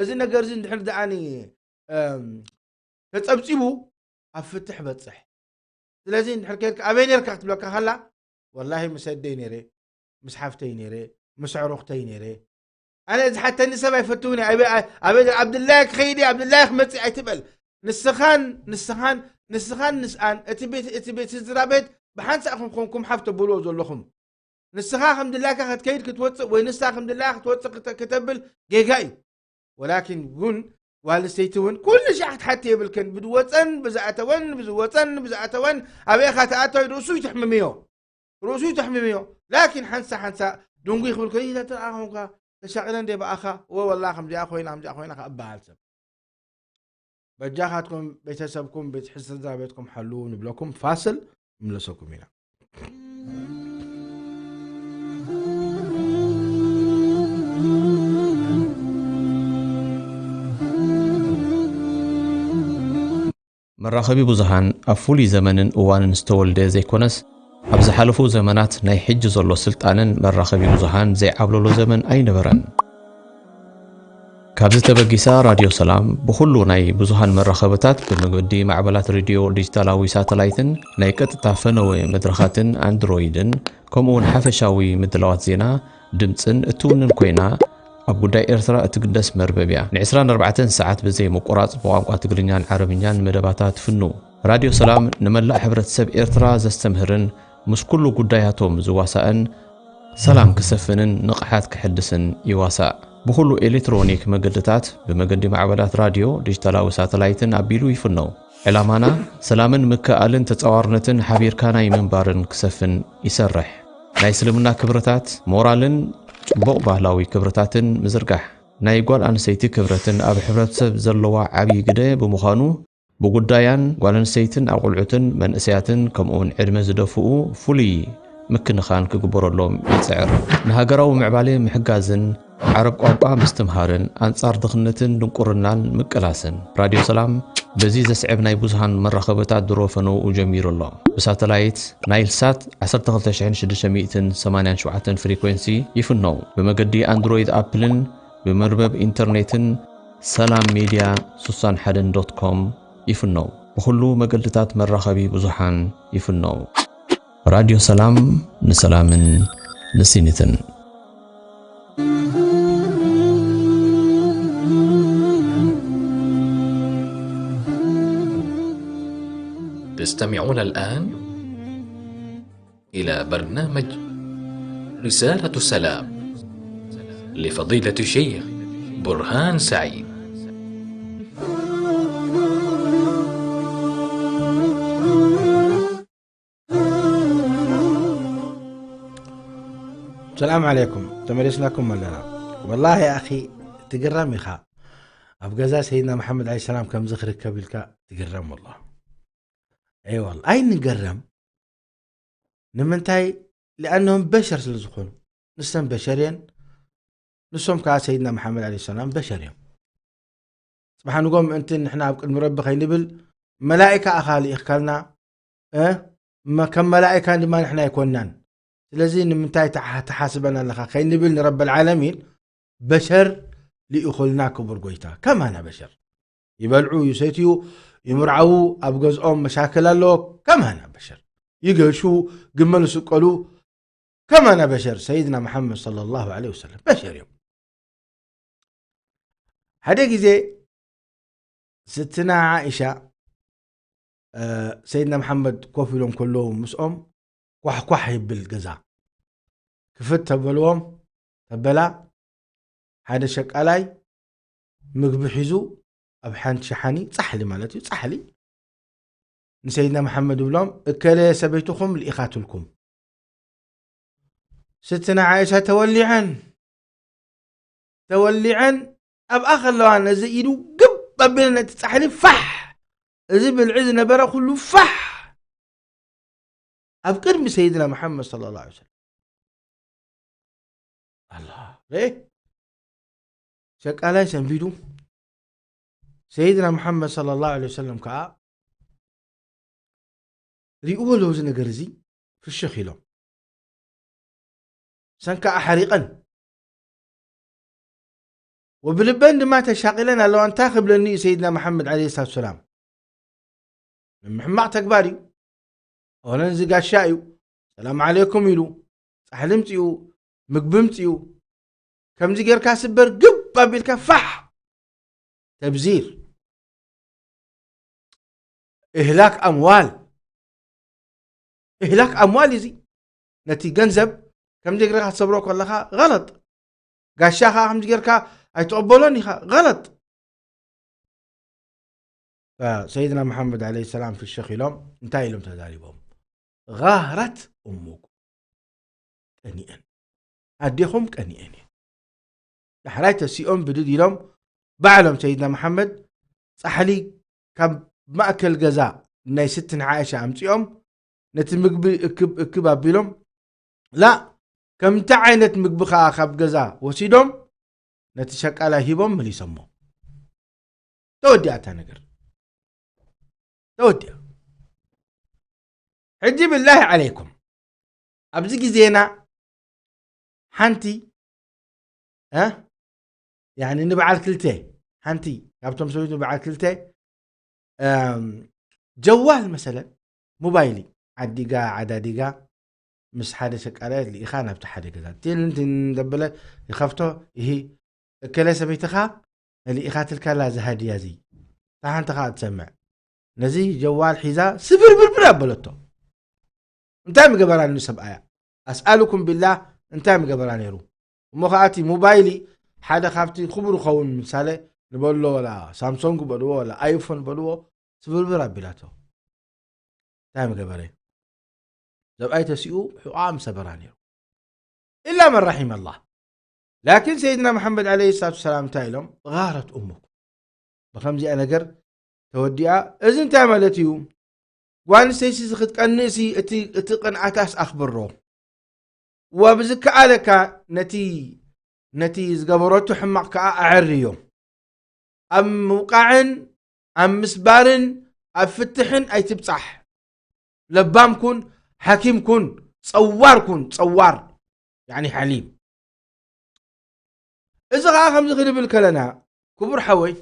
እዚ ነገር እዚ እንድሕር ደኣኒ ተፀብፂቡ ኣብ ፍትሕ በፅሕ። ስለዚ እንድሕር ከድካ ኣበይ ነርካ ክትብለካ ከላ ወላሂ ምስ ኣደይ ነይረ ምስ ሓፍተይ ነይረ ምስ ዕሩኽተይ ነይረ። ኣነ እዚ ሓተኒ ሰብ ኣይፈትውን ኣበይ ኣብድላይ ክኸይድ ኣብድላይ ክመፅእ ኣይትበል። ንስኻን ንስኻን ንስኻን ንስኣን እቲ ቤት እቲ ቤት ስድራ ቤት ብሓንሳእ ኢኹም ኮንኩም ሓፍ ተብልዎ ዘለኹም። ንስኻ ከም ድላይካ ክትከይድ ክትወፅእ ወይ ንሳ ከም ድላያ ክትወፅእ ክተ- ክተብል ጌጋ እዩ። ወላኪን እውን ጓል ኣንስተይቲ እውን ኩሉ ሻዕ ክትሓቲ የብልክን። ብዝወፀን ብዝኣተወን ብዝወፀን ብዝኣተወን ኣበይኻ ተኣተወ ርእሱ ይትሕምምዮ ርእሱ ይትሕምምዮ። ላኪን ሓንሳ ሓንሳ ድንጉይ ክብል ከ ተረኣኹምካ ተሻቂለ እንደ ብኣኻ ወ ወላ ከምዚኣ ኮይና ከምዚኣ ኮይና ከ እበሃል ሰብ በጃኻትኩም ቤተሰብኩም ቤት ስድራ ቤትኩም ሓልዉ ንብለኩም ፋስል ንምለሰኩም ኢና። መራኸቢ ብዙሃን ኣብ ፍሉይ ዘመንን እዋንን ዝተወልደ ዘይኮነስ ኣብ ዝሓለፉ ዘመናት ናይ ሕጂ ዘሎ ስልጣነን መራኸቢ ብዙሃን ዘይዓብለሎ ዘመን ኣይነበረን። ካብዚ ተበጊሳ ራድዮ ሰላም ብኹሉ ናይ ብዙሃን መራኸብታት ብመገዲ ማዕበላት ሬድዮ ዲጂታላዊ ሳተላይትን ናይ ቀጥታ ፈነወ መድረኻትን ኣንድሮይድን ከምኡ እውን ሓፈሻዊ ምድላዋት ዜና ድምፅን እትውንን ኮይና ኣብ ጉዳይ ኤርትራ እትግደስ መርበብ እያ። ን24 ሰዓት ብዘይ ምቁራፅ ብቋንቋ ትግርኛን ዓረብኛን መደባታ ትፍኑ። ራድዮ ሰላም ንመላእ ሕብረተሰብ ኤርትራ ዘስተምህርን ምስ ኩሉ ጉዳያቶም ዝዋሳእን ሰላም ክሰፍንን ንቕሓት ክሕድስን ይዋሳእ። ብኹሉ ኤሌክትሮኒክ መገድታት ብመገዲ ማዕበላት ራድዮ፣ ዲጂታላዊ ሳተላይትን ኣቢሉ ይፍነው። ዕላማና ሰላምን ምክእኣልን ተጻዋርነትን ሓቢርካ ናይ ምንባርን ክሰፍን ይሰርሕ። ናይ እስልምና ክብርታት፣ ሞራልን ጽቡቕ ባህላዊ ክብርታትን ምዝርጋሕ። ናይ ጓል ኣንስተይቲ ክብረትን ኣብ ሕብረተሰብ ዘለዋ ዓብዪ ግደ ብምዃኑ ብጉዳያን ጓል ኣንስተይትን ኣቑልዑትን መንእሰያትን ከምኡውን ዕድመ ዝደፍኡ ፍሉይ ምክንኻን ክግበረሎም ይጽዕር። ንሃገራዊ ምዕባሌ ምሕጋዝን ዓረብ ቋንቋ ምስትምሃርን ኣንጻር ድኽነትን ድንቁርናን ምቅላስን። ራድዮ ሰላም በዚ ዘስዕብ ናይ ብዙሃን መራኸብታት ድሮ ፈነውኡ ጀሚሩ ኣሎ። ብሳተላይት ናይል ሳት 12687 ፍሪኮንሲ ይፍነው። ብመገዲ ኣንድሮይድ ኣፕልን ብመርበብ ኢንተርኔትን ሰላም ሜድያ 61 ዶት ኮም ይፍነው። ብኹሉ መገድታት መራኸቢ ብዙሓን ይፍነው። ራድዮ ሰላም ንሰላምን ንሲኒትን። تستمعون الآن إلى برنامج رسالة السلام لفضيلة الشيخ برهان سعيد. ሰላም ዓለይኩም፣ ተመሊስናኩም ኣለና። ወላሂ ኣኺ፣ ትግረም ኢኻ። ኣብ ገዛ ሰይድና መሓመድ ዓለይሂ ሰላም ከምዚ ክርከብ ኢልካ ትግረም። ወላ ኣይ ወላ ኣይንገረም። ንምንታይ? ሊኣኖም በሸር ስለ ዝኾኑ። ንሰን በሸር እየን፣ ንሶም ከዓ ሰይድና መሓመድ ዓለይሂ ሰላም በሸር እዮም። ጽባሕ ንጎ ምእንቲ ንሕና ኣብ ቅድሚ ረቢ ከይንብል፣ መላኢካ ኣኻ ልኢኽካልና፣ እ? መ-፣ ከም መላኢካ ድማ ንሕና ኣይኮንናን። ስለዚ ንምንታይ ተሓ-፣ ትሓስበና ኣለኻ ከይንብል፣ ንረበል ዓለሚን በሸር ልኢኹልና ክቡር ጎይታ። ከማና በሸር። ይበልዑ፣ ይሰትዩ፣ ይምርዓዉ፣ ኣብ ገዝኦም መሻክል ኣሎ። ከማና በሸር። ይገሹ፣ ግመል ይስቀሉ። ከማና በሸር። ሰይድና መሓመድ ሰለላሁ ዐለይሂ ወሰለም በሸር እዮም። ሓደ ግዜ ስትና ዓኢሻ፣ እ፣ ሰይድና መሓመድ ኮፍ ኢሎም ከለዉ ምስኦም ኳሕኳሕ ይብል ገዛ። ክፍት ተበልዎም፣ ተበላ፣ ሓደ ሸቃላይ ምግቢ ሒዙ ኣብ ሓንቲ ሸሓኒ ጻሕሊ ማለት እዩ፣ ጻሕሊ ንሰይድና መሓመድ ይብሎም፣ "እከለ ሰበይትኹም ልኢኻትልኩም።" ስትና ዓኢሻ ተወሊዐን፣ ተወሊዐን ኣብኣ ከለዋ ነዚ ኢዱ ግብ ኣቢለን ነቲ ጻሕሊ ፋሕ፣ እዚ ብልዒ ዝነበረ ኩሉ ፋሕ ኣብ ቅድሚ ሰይድና መሓመድ ሰለላሁ ዐለይሂ ወሰለም። ኣላ ርኤ፣ ሸቃላይ ሰንቢዱ፣ ሰይድና መሓመድ ሰለላሁ ዐለይሂ ወሰለም ከኣ ሪእዎ ኣለዉ እዚ ነገር እዚ፣ ፍሽኽ ኢሎም። ሰን ከኣ ሓሪቐን፣ ወብልበን ድማ ተሻቒለን ኣለዋ። እንታይ ክብለኒ እዩ ሰይድና መሓመድ ዓለይሂ ሰላቱ ሰላም? ምሕማቕ ተግባር እዩ። ኣወለን እዚ ጋሻ እዩ። ሰላም ዓለይኩም ኢሉ፣ ጻሕሊ ምጽኡ፣ ምግቢ ምጽኡ፣ ከምዚ ጌርካ ስበር፣ ግብ ኣቢልካ ፋሕ። ተብዚር። ኢህላክ ኣምዋል። ኢህላክ ኣምዋል እዚ። ነቲ ገንዘብ ከምዚ ጌርካ ክትሰብሮ ከለኻ ገለጥ። ጋሻ ኸዓ ከምዚ ጌርካ ኣይትቕበሎን ኢኻ። ገለጥ። ሰይድና መሓመድ ዓለይሂ ሰላም ፍሽኽ ኢሎም እንታይ ኢሎም ተዛሪቦም? "ጋህረት እሙኩም፣ ቀኒኤን፣ ኣዴኹም ቀኒኤን እየን።" ዳሕራይ ተሲኦም ብድድ ኢሎም ባዕሎም ሰይድና መሓመድ ጻሕሊ ካብ ማእከል ገዛ ናይ ስትን ዓኢሻ ኣምጺኦም ነቲ ምግቢ እክብ እክብ ኣቢሎም፣ ላ፣ ከምቲ ዓይነት ምግቢ ኸኣ ካብ ገዛ ወሲዶም ነቲ ሸቃላይ ሂቦም መሊሶሞ። ተወዲኣ እታ ነገር። ተወዲኣ። ሕጂ ብላሂ ዓለይኩም፣ ኣብዚ ግዜና ሓንቲ፣ እ? ያኒ ንበዓል ክልተ፣ ሓንቲ ካብቶም ሰብይቱ በዓል ክልተ፣ እም፣ ጀዋል መሰለን፣ ሞባይል ዓዲጋ፣ ዓዳዲጋ፣ ምስ ሓደ ሸቃላይ ልኢኻ ናብቲ ሓደ ገዛ። ቲን ቲን ደበለ፣ ይኸፍቶ፣ ይሂ፣ "እከለ ሰበይትኻ ልኢኻትልካላ እዚ ሃድያ እዚ፣ እታ ሓንቲ ኸኣ ትሰምዕ። ነዚ ጀዋል ሒዛ ስብርብርብር ኣበለቶ። እንታይ ምገበራ ንሰብኣያ? ኣስኣልኩም ቢላህ፣ እንታይ ምገበራ ነይሩ?" እሞ ኸኣ እቲ ሞባይሊ ሓደ ካብቲ ክቡር ይኸውን፣ ምሳሌ ንበሎ፣ ወላ ሳምሶንግ በልዎ፣ ወላ ኣይፎን በልዎ፣ ስብርብር ኣቢላቶ። እንታይ ምገበረ? ሰብኣይ ተሲኡ ሕቋ ምሰበራ ነይሩ። ኢላ መን ረሒመ ኣላህ። ላኪን ሰይድና መሓመድ ዓለይሂ ሰላቱ ሰላም እንታይ ኢሎም? "ጋህረት እሙኩም። ብኸምዚኣ ነገር ተወዲኣ፣ እዚ እንታይ ማለት እዩ? ጓል ኣንስተይቲ እዚ ክትቀንእሲ እቲ፣ እቲ ቅንኣታስ ኣኽብሮ። ወብዝከኣለካ ነቲ፣ ነቲ ዝገበረቱ ሕማቕ ከኣ ኣዐርዮ። ኣብ ምውቃዕን ኣብ ምስባርን ኣብ ፍትሕን ኣይትብጻሕ። ለባም ኩን፣ ሓኪም ኩን፣ ጸዋር ኩን፣ ጸዋር፣ ያኒ ሓሊም። እዚ ኸኣ ከምዚ ክንብል ከለና፣ ክቡር ሓወይ፣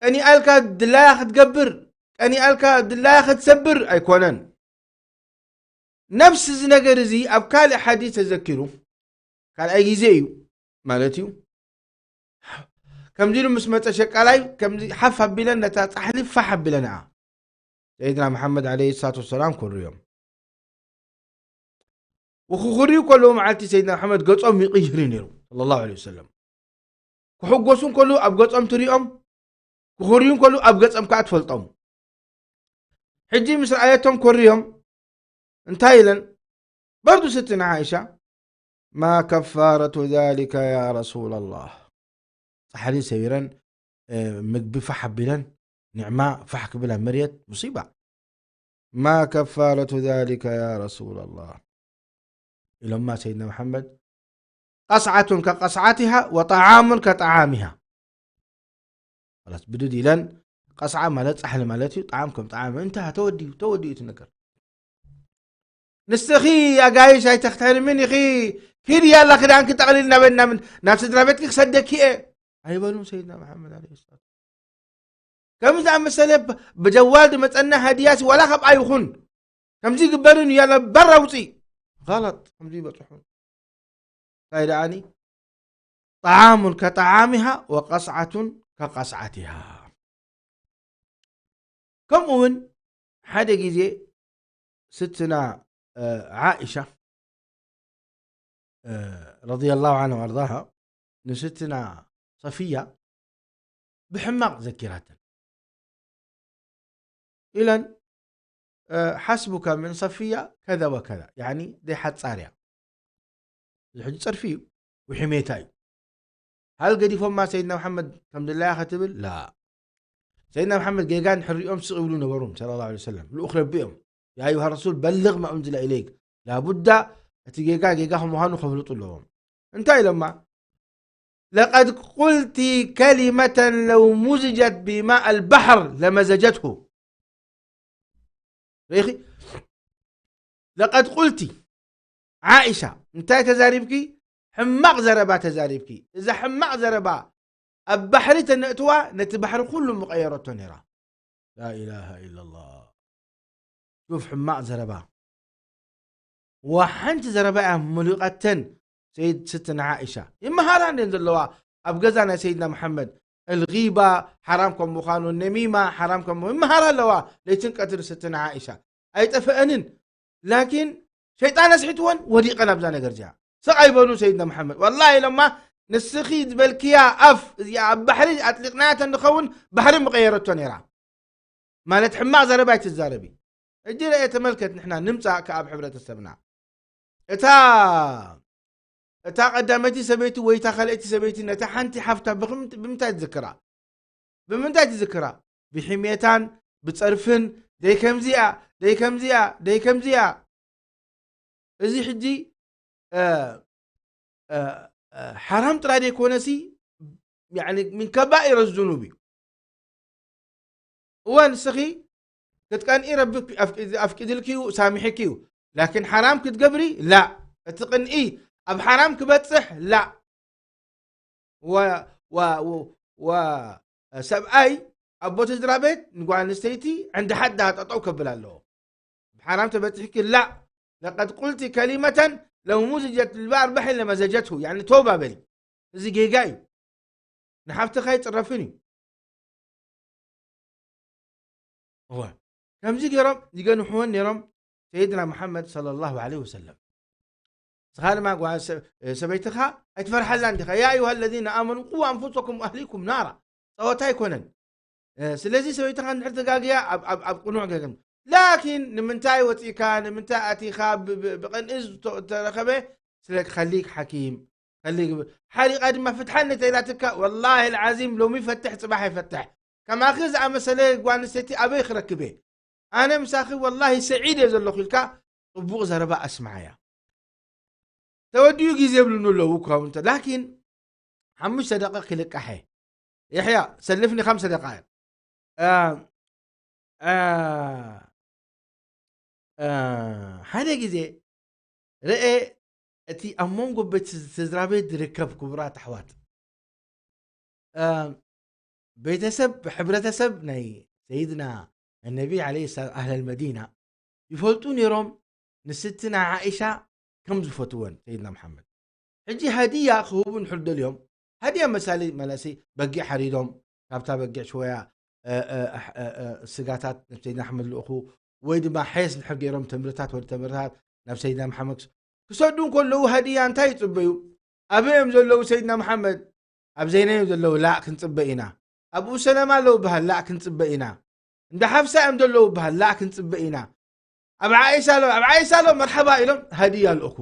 ቀኒኣልካ ድላያ ክትገብር፣ ቀኒኣልካ ድላያ ክትሰብር ኣይኮነን። ነፍሲ እዚ ነገር እዚ ኣብ ካልእ ሓዲስ ተዘኪሩ፣ ካልኣይ ግዜ እዩ ማለት እዩ። ከምዚ ኢሉ ምስ መጸ ሸቃላይ፣ ከምዚ ሓፍ ኣቢለን ነታ ጻሕሊ ፋሕ ኣቢለንኣ። ሰይድና መሓመድ ዓለይሂ ሰላቱ ወሰላም ኮርዮም። ወክኾርዩ ከለዉ መዓልቲ ሰይድና መሓመድ ገጾም ይቕይር እዩ ነይሩ፣ ሰለላሁ ዐለይሂ ወሰለም። ክሕጎሱ ከለዉ ኣብ ገጾም ትሪኦም፣ ክኾርዩ ከለዉ ኣብ ገጾም ከኣ ትፈልጦም። ሕጂ ምስ ረኣየቶም ኮርዮም እንታይ ኢለን? በርዱ ስትና ዓኢሻ፣ "ማ ከፋረቱ ዛሊከ ያ ረሱለላህ?" ጻሕሊ ሰቢረን፣ እ፣ ምግቢ ፋሕ ኣቢለን፣ ኒዕማ ፋሕ ክብላ መርየት ሙሲባ። "ማ ከፋረቱ ዛሊከ ያ ረሱለላህ?" ኢሎማ ሰይድና መሓመድ፣ "ቀስዓቱን ከቀስዓቲሃ ወጠዓሙን ከጠዓሚሃ." ኸላስ ብድድ ኢለን፣ ቀስዓ ማለት ጻሕሊ ማለት እዩ፣ ጠዓም ከም ጠዓም፣ እንተሃ ተወዲኡ፣ ተወዲኡ እቲ ነገር። ንስኺ ኣጋይሽ ኣይተኽተልምን ኢኺ፣ ኪዲ ያላ ክዳንኪ ጠቕሊል ናብ፣ ናብ፣ ናብ ስድራ ቤትኪ ክሰደኪ እየ ኣይበሉን ሰይድና መሓመድ ዓለይሂ ሰላም። ከምዚ ዝኣመሰለ ብ-፣ ብጀዋል ዝመጸና ሃድያሲ ዋላ ካብኣ ይኹን፣ ከምዚ ይግበርን እዩ፣ ያላ በራ ውጺእ። غلط፣ ከምዚ ይበጽሑን። እንታይ ደኣኒ? طعام كطعامها وقصعة كقصعتها. ከምኡ እውን ሓደ ግዜ ስትና፣ እ፣ ዓኢሻ፣ እ፣ ረዲየላሁ ዐንሃ ወአርዳሃ፣ ንስትና ሰፊያ ብሕማቕ ዘኪራተን። ኢለን፣ እ፣ ሓስቡካ ምን ሰፊያ ከዛ ወከዛ፣ ያዕኒ ደይ ሓጻር እያ። እዚ ሕጂ ጸርፊ እዩ፣ ውሒሜታ እዩ። ሃል ገዲፎማ ሰይድና መሓመድ ከም ድላያ ኸትብል? ላ። ሰይድና መሓመድ ጌጋ እንድሕር ሪኦም ስቕ ይብሉ ነበሩ፣ ሰለላሁ ዐለይሂ ወሰለም። ልኡኽ ረቢ እዮም። ያ ኣዩሃ ረሱል በልግ ማ ኡንዝለ ኢለይክ። ላቡዳ እቲ ጌጋ ጌጋ ከም ምዃኑ ከፍልጡ ኣለዎም። እንታይ ኢሎማ? "ለቀድ ቁልቲ ከሊመተን ለው ሙዝጀት ቢማእ ኣልባሕር ለመዘጀትሁ." ርኢኺ? ለቀድ ቁልቲ፣ ዓኢሻ፣ እንታይ ተዛሪብኪ? ሕማቕ ዘረባ ተዛሪብኪ። እዛ ሕማቕ ዘረባ ኣብ ባሕሪ ተነእትዋ፣ ነቲ ባሕሪ ኩሉ ምቐየረቶ ነይራ። ላኢላሃ ኢላላህ። ሹፍ ሕማቕ ዘረባ። ወሓንቲ ዘረባ እያ መሊቓተን ሰይድ ስትና ዓኢሻ። ይመሃራ እንድየን ዘለዋ ኣብ ገዛ ናይ ሰይድና መሓመድ። ኣልጊባ ሓራም ከም ምዃኑ፣ ነሚማ ሓራም ከም ምዃኑ ይመሃራ ኣለዋ። ለይትን ቀትርን ስትና ዓኢሻ። ኣይጠፍአንን። ላኪን ሸይጣን ኣስሒትወን ወዲቐን ኣብዛ ነገር እዚኣ። ስቕ ኣይበሉን ሰይድና መሓመድ። ወላሂ ኢሎማ፣ ንስኺ ዝበልክያ ኣፍ እዚኣ ኣብ ባሕሪ ኣጥሊቕናያ ተንኸውን፣ ባሕሪ ምቐየረቶ ነይራ። ማለት ሕማቕ ዘረባ ኣይትዛረቢ። ሕጂ ረኤ ተመልከት፣ ንሕና ንምጻእ ከኣ ኣብ ሕብረተሰብና። እታ፣ እታ ቀዳመይቲ ሰበይቲ ወይ እታ ካልኣይቲ ሰበይቲ ነታ ሓንቲ ሓፍታ ብኽም-፣ ብምንታይ ትዝክራ? ብምንታይ ትዝክራ? ብሕሜታን ብጸርፍን፣ ደይ ከምዚኣ፣ ደይ ከምዚኣ፣ ደይ ከምዚኣ። እዚ ሕጂ፣ እ፣ እ፣ እ፣ ሓራም ጥራይ ደይኮነሲ፣ ያዕኒ፣ ምን ከባኢረ ዝኑብ እዩ። እወ፣ ንስኺ ክትቀንኢ ረቢ ኣፍቂ-፣ ኣፍቂድልኪ እዩ፣ ሳሚሕኪ እዩ። ላኪን ሓራም ክትገብሪ፣ ላ። እቲ ቅንኢ ኣብ ሓራም ክበጽሕ፣ ላ። ወ-፣ ወ-፣ ወ-፣ ወ-፣ ሰብኣይ ኣቦ ስድራ ቤት ንጓል ኣንስተይቲ ዕንዲ ሓዳ ጠጠው ከብል ኣለዎ። ብሓራም ተበጺሕኪ፣ ላ። ለቀድ ቁልቲ ከሊመተን ለው ሙዝጀት ልባር ባሕሪ ለመዘጀትሁ። ያኒ፣ ተውባ በሊ። እዚ ጌጋ እዩ። ንሓፍትኻ ይጽረፍን እዩ። እወ። ከምዚ ገይሮም ይገንሕወን ነይሮም ሰይድና መሓመድ ሰለላሁ ዐለይሂ ወሰለም። ንስኻ ድማ ጓል ሰ-፣ ሰበይትኻ ኣይትፈርሓላን ዲኻ? ያ ኣዩሃ ለዚነ ኣመኑ ቁ ኣንፉሰኩም ወኣህሊኩም ናራ። ጸወታ ኣይኮነን። እ፣ ስለዚ ሰበይትኻ እንድሕር ተጋግያ ኣብ፣ ኣብ፣ ኣብ ቅኑዕ ገገም። ላኪን ንምንታይ ወጺእካ፣ ንምንታይ ኣቲኻ ብ-፣ ብ-፣ ብቕንኢ ዝተ-፣ ዝተረኸበ ስለ ከሊክ ሓኪም፣ ከሊክ ብ-፣ ሓሪቓ ድማ ፍትሓኒ ተኢላትካ፣ ወላሂ ልዓዚም ሎሚ ይፈትሕ ጽባሕ ኣይፈትሕ። ከማኺ ዝኣመሰለ ጓል ኣንስተይቲ ኣበይ ክረክብ እየ? ኣነ ምሳኺ ወላሂ ሰዒድ እየ ዘለኹ ኢልካ ጽቡቕ ዘረባ ኣስምዓያ። ተወዲኡ ግዜ የብሉን ኣለዉ እኳ እውን እንተ-፣ ላኪን ሓሙሽተ ደቂቕ ክልቃሕ እየ። የሕያ፣ ሰልፍኒ ኻምሰ ደቃይቕ። እ፣ እ፣ እ፣ ሓደ ግዜ ርኤ እቲ ኣብ መንጎ ቤት ስድራ ቤት ዝርከብ ክቡራት ኣሕዋት፣ እ፣ ቤተሰብ፣ ሕብረተሰብ ናይ ሰይድና ነቢ ዓለይሂ ሰላም፣ ኣህለል መዲና ይፈልጡ ነይሮም ንስትና ዓኢሻ ከም ዝፈትወን ሰይድና መሓመድ። ሕጂ ሃድያ ክህቡ እንድሕር ደልዮም፣ ሃድያ መሳሊ መለሲ በጊዕ ሓሪዶም፣ ካብታ በጊዕ ሽወያ እ፣ እ፣ ኣሕ-፣ እ፣ እ፣ ስጋታት ናብ ሰይድና ኣሕመድ ልእኹ፣ ወይ ድማ ሐየስ እንድሕር ገይሮም ተምርታት፣ ወዲ ተምርታት ናብ ሰይድና መሓመድ ክስ-፣ ክሰዱ እንከለዉ ሃድያ እንታይ ይጽበዩ? ኣበይ እዮም ዘለዉ ሰይድና መሓመድ? ኣብ ዘይና እዮም ዘለዉ፣ ላእ ክንጽበ ኢና። ኣብ ኡም ሰለማ ኣለዉ በሃል፣ ላእ ክንጽበ ኢና። እንዳ ሓፍሳ እዮም ዘለዉ በሃል፣ ላእ ክንጽበ ኢና። ኣብ ዓኢሻ ኣሎ፣ ኣብ ዓኢሻ ኣሎ፣ መርሓባ ኢሎም ሃድያ ልእኹ።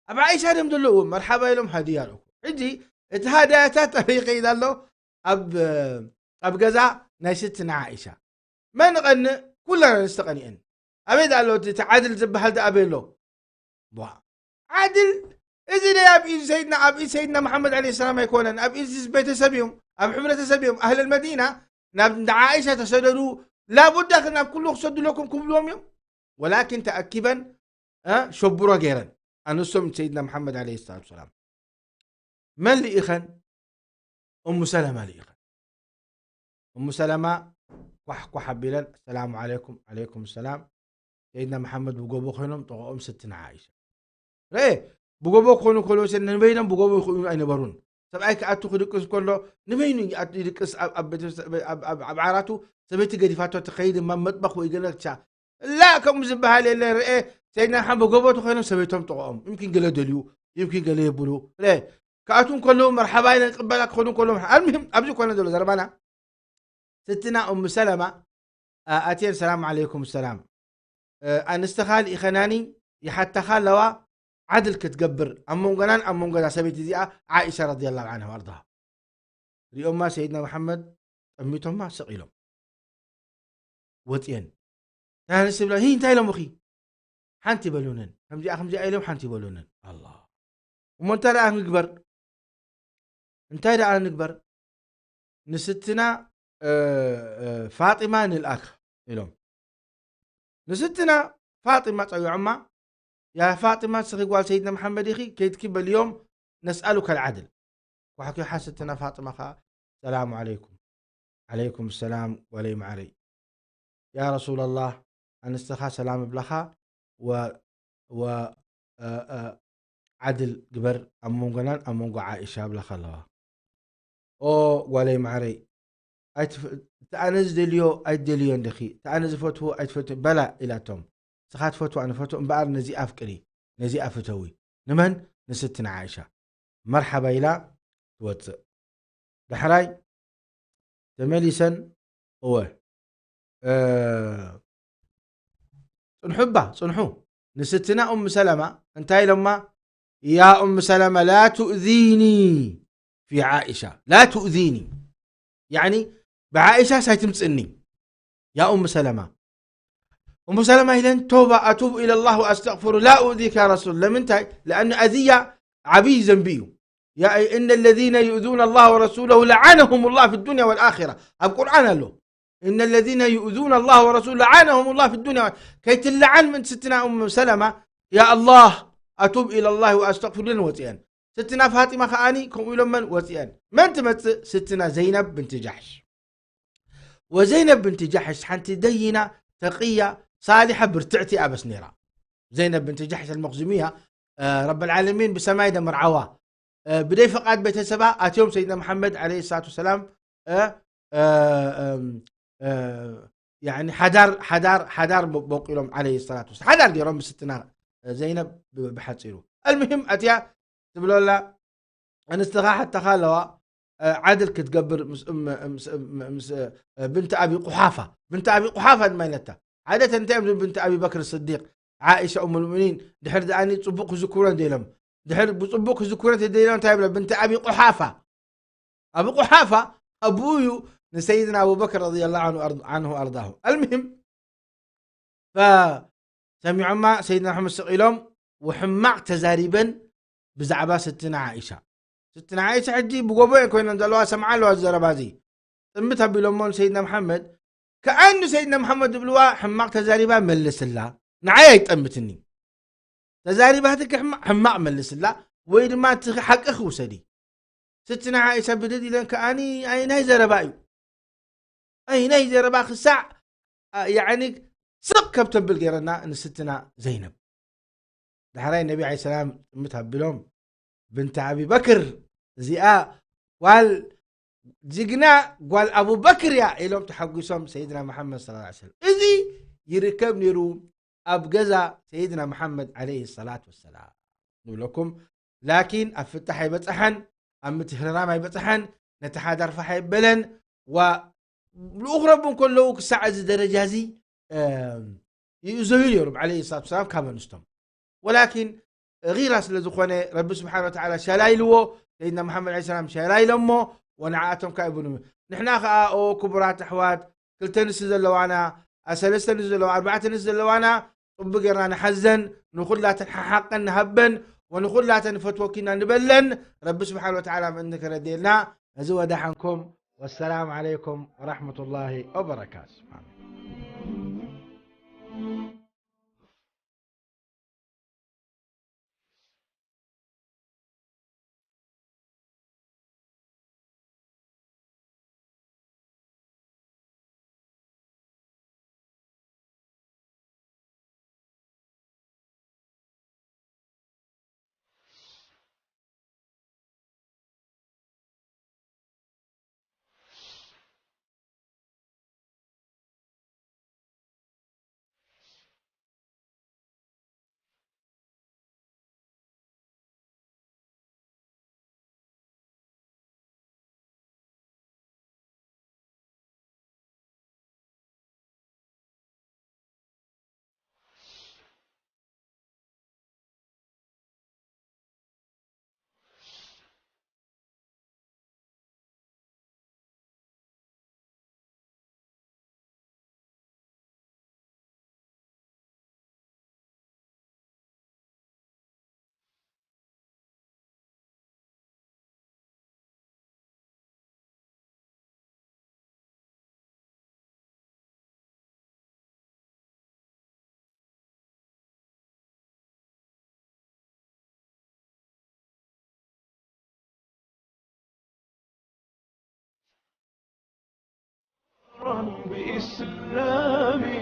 ኣብ ዓኢሻ ድዮም ዘለዉ፣ መርሓባ ኢሎም ሃድያ ልእኹ። ሕጂ እቲ ሃዳያታት ኣበይ ይኸይድ ኣሎ? ኣብ፣ ኣብ ገዛ ናይ ስትና ዓኢሻ። መን ቐንእ? ኩለን ኣንስቲ ቀኒኤን። ኣበይ ደኣ ኣሎ እቲ፣ እቲ ዓድል ዝበሃል ደኣ ኣበይ ኣሎ? ቧ። ዓድል እዚ ደይ ኣብ ኢድ ሰይድና፣ ኣብ ኢድ ሰይድና መሓመድ ዓለይሂ ሰላም ኣይኮነን። ኣብ ኢድ ቤተሰብ እዮም፣ ኣብ ሕብረተሰብ እዮም። ኣህለል መዲና ናብ እንዳ ዓኢሻ ተሰደዱ፣ ላቡዳ ናብ ኩሉ ክሰዱለኩም ክብልዎም እዮም። ወላኪን ተኣኪበን፣ እ፣ ሸቡሮ ገይረን። ኣንስቶም ሰይድና መሓመድ ዓለይሂ ሰላቱ ሰላም። መን ልኢኸን? እሙ ሰለማ ልኢኸን። እሙ ሰለማ ኳሕ ኳሕ ኣቢለን፣ "ሰላሙ ዓለይኩም።" "ዓለይኩም ሰላም።" ሰይድና መሓመድ ብጎቦ ኮይኖም ጥቕኦም ስትና ዓኢሻ። ርኤ፣ ብጎቦ ክኾኑ ከለዉ፣ ንበይኖም ብጎቦ ይኽእሉ ኣይነበሩን። ሰብኣይ ክኣቱ ክድቅስ ከሎ፣ ንበይኑ ይኣቱ ይድቅስ፣ ኣብ፣ ኣብ ቤተ-፣ ኣብ፣ ኣብ፣ ኣብ፣ ኣብ ዓራቱ ሰበይቲ ገዲፋቶ ትኸይድ፣ እማ መጥበኽ ወይ ገለ ክቻ። ላ፣ ከምኡ ዝበሃል የለን። ርኤ፣ ሰይድና መሓመድ ብጎቦ ተኾይኖም ሰበይቶም ጥቕኦም። ይምኪን ገለ ደልዩ፣ ይምኪን ገለ የብሉ። ርኤ፣ ክኣቱ ከለዉ መርሓባ ኢለን ክቕበላ ክኾኑ ከለዉ፣ ኣልሙሂም፣ ኣብዚ ኮነ ዘሎ ዘረባና። ስትና ኡም ሰለማ፣ ኣ-፣ ኣትየን፣ "ሰላም ዓለይኩም ሰላም። እ፣ ኣንስትኻ ልኢኸናኒ ይሓታኻ ኣለዋ፣ ዓድል ክትገብር ኣብ መንጎናን ኣብ መንጎ እዛ ሰበይቲ እዚኣ ዓኢሻ ረዲየላሁ ዓንሃ ወኣርዳሃ።" ሪኦማ ሰይድና መሓመድ ጠሚቶማ ስቕ ኢሎም። ወፅየን። እተን ኣንስቲ ብላ፣ "ሂ፣ እንታይ ኢሎምኺ?" ሓንቲ በሉነን። ከምዚኣ ከምዚኣ ኢሎም ሓንቲ በሉነን። ኣላ። እሞ እንታይ ደኣ ንግበር? እንታይ ደኣ ንግበር? ንስትና፣ እ፣ እ፣ ፋጢማ ንልኣክ ኢሎም። ንስትና ፋጢማ ጸዊዖማ፣ "ያ ፋጢማ፣ ንስኺ ጓል ሰይድና መሓመድ ኢኺ፣ ከይድኪ በልዮም፣ ነስኣሉከ ልዓድል።" ኳሕኪሓ ስትና ፋጢማ ኸኣ፣ "ሰላሙ ዓለይኩም።" "ዓለይኩም ሰላም ጓለይ መዓረይ። ያ ረሱለላህ፣ ኣንስትኻ ሰላም እብላኻ፣ ወ-፣ ወ-፣ እ፣ እ፣ ዓድል ግበር ኣብ መንጎናን ኣብ መንጎ ዓኢሻ" እብላኻ ኣለዋ። "ኦ ጓለይ መዓረይ፣ ኣይትፍ-፣ እቲ ኣነ ዝደልዮ ኣይትደልዮ እንዲኺ፣ እቲ ኣነ ዝፈትዎ ኣይትፈትዎ በላ" ኢላቶም። "ንስኻ ትፈትዋ ንፈትዎ እምበኣር ነዚኣ ኣፍቅሪ፣ ነዚኣ ፍተዊ።" ንመን? ንስትና ዓኢሻ። መርሓባ ኢላ ትወፅእ። ዳሕራይ ተመሊሰን፣ እወ፣ እ፣ ጽንሑ እባ፣ ጽንሑ። ንስትና ኡም ሰለማ እንታይ ኢሎማ? "ያ ኡም ሰለማ፣ ላ ቱእዚኒ ፊ ዓኢሻ፣ ላ ቱእዚኒ።" ያዕኒ፣ "ብዓኢሻስ ኣይትምጽእኒ፣ ያ ኡም ሰለማ።" ኡም ሰለማ ኢለን፣ "ተውባ፣ ኣቱቡ ኢለላህ ወኣስተግፍሩ፣ ላ ኡዚከ ያ ረሱል።" ለምንታይ? ለኣኑ ኣዝያ ዓብዪ ዘንቢ እዩ። ያ፣ "እነ ለዚነ ዩእዙነ ላህ ወረሱለሁ ለዓነሁም ላህ ፊ ዱንያ ወልኣኺራ።" ኣብ ቁርኣን ኣሎ። "እነ ለዚነ ዩእዙነ ላህ ወረሱለሁ ለዓነሁም ላህ ፊ ዱንያ ወል-" ከይትለዓን ምእንቲ ስትና ኡም ሰለማ፣ "ያ ኣላህ፣ ኣቱብ ኢለላህ ወኣስተግፍር" ኢለን ወፅአን። ስትና ፋጢማ ከኣኒ ከምኡ ኢሎም መን ወፅአን? መን ትመፅእ? ስትና ዘይነብ ብንቲ ጃሕሽ። ወዘይነብ ብንቲ ጃሕሽ ሓንቲ ደይና፣ ተቅያ፣ ሳሊሓ፣ ብርትዕቲ እያ በስ ነይራ። ዘይነብ ብንቲ ጃሕሽ ኣልመኽዙምያ፣ እ፣ ረብል ዓለሚን ብሰማይ ደመርዓዋ። እ፣ ብደይ ፈቃድ ቤተሰባ ኣትዮም ሰይድና መሓመድ ዓለይሂ ሰላቱ ወሰላም፣ እ፣ እ፣ እም፣ እ፣ ያዕኒ ሓዳር፣ ሓዳር፣ ሓዳር በ-፣ በቂሎም ዓለይሂ ሰላቱ ወሰላም። ሓዳር ገይሮም ምስትና ዘይነብ ብ-፣ ብሓፂሩ። ኣልሙሂም ኣትያ ትብለላ፣ ኣንስትኻ ሓታኻ ኣለዋ፣ እ፣ ዓድል ክትገብር ምስ፣ ም-፣ ምስ፣ ም-፣ ምስ፣ እ፣ ብንቲ ኣቢ ቁሓፋ፣ ብንቲ ኣቢ ቁሓፋ ድማ ኢለታ። ዓደት እንታይ እዮም ዝብሉ ብንቲ ኣቢ በክር ስዲቅ፣ ዓኢሻ ኡሙል ሙእሚኒን፣ ድሕር ደኣኒ ጽቡቕ ክዝክሩን ደይሎም። ድሕር ብጽቡቕ ክዝክሩን ተደይሎም እንታይ ይብሎ? ብንቲ ኣቢ ቁሓፋ። ኣቢ ቁሓፋ ኣቡኡ እዩ ንሰይድና ኣቡበክር ረዲየላሁ ዐንሁ ኣር-፣ ዐንሁ ኣርዳሁ። ኣልሙሂም፣ ፈሰሚዖማ ሰይድና መሓመድ ስቕ ኢሎም ወሕማቕ ተዛሪበን ብዛዕባ ስትና ዓኢሻ። ስትና ዓኢሻ ሕጂ ብጎቦ እየን ኮይነን ዘለዋ፣ ሰምዓ ኣለዋ እዚ ዘረባ እዚ። ጥምት ኣቢሎሞ ንሰይድና መሓመድ፣ ከኣኑ ሰይድና መሓመድ ዝብልዋ ሕማቕ ተዛሪባ መልስላ፣ ንዓይ ኣይጠምትኒ። ተዛሪባትኪ ሕማ-፣ ሕማቕ መልስላ፣ ወይ ድማ እቲ ሓቅኺ ውሰዲ። ስትና ዓኢሻ ብድድ ኢለን ከኣኒ፣ ኣይ ናይ ዘረባ እዩ። ኣይ ናይ ዘረባ ክሳዕ፣ ኣ፣ ያዕኒ ስቕ ከብ ተብል ገይረና ንስትና ዘይነብ። ዳሕራይ ነቢ ዓለይሂ ሰላም ጥምት ኣቢሎም፣ ብንት ኣቢ በክር፣ እዚኣ ጓል ጅግና ጓል ኣቡበክር እያ ኢሎም ተሓጒሶም ሰይድና መሓመድ ሰለላሁ ዐለይሂ ወሰለም። እዚ ይርከብ ነይሩ ኣብ ገዛ ሰይድና መሓመድ ዐለይሂ ሰላቱ ወሰላም ንብለኩም። ላኪን ኣብ ፍታሕ ኣይበጽሐን፣ ኣብ ምትህርራም ኣይበጽሐን፣ ነቲ ሓዳር ፋሕ ኣይበለን። ዋ ልኡኽ ረቢ እንከለዉ ክሳዕ እዚ ደረጃ እዚ ይእዘዩ ነይሮም ዐለይሂ ሰላቱ ወሰላም ካብ ኣንስቶም። ወላኪን ጊራ ስለ ዝኾነ ረቢ ስብሓን ወተዓላ ሸላ ኢልዎ፣ ሰይድና መሓመድ ዐለይሂ ሰላም ሸላ ኢሎሞ፣ ወንዓኣቶም ከኣ ይብሉ። ንሕና ከኣ ኦ ክቡራት ኣሕዋት ክልተ ንስ ዘለዋና፣ ኣ- ሰለስተ ንስ ዘለዋ፣ ኣርባዕተ ንስ ዘለዋና፣ ጽቡቅ ጌርና ንሓዘን፣ ንኹላተን ሓሓቀን ንሃበን፣ ወንኹላተን ንፈትወኪና ንበለን። ረቢ ስብሓን ወተዓላ ምእንቲ ከረድየልና። እዚ ወዳሓንኩም። ወሰላም ዓለይኩም ወራሕመቱላሂ ወበረካቱ። بإسلامي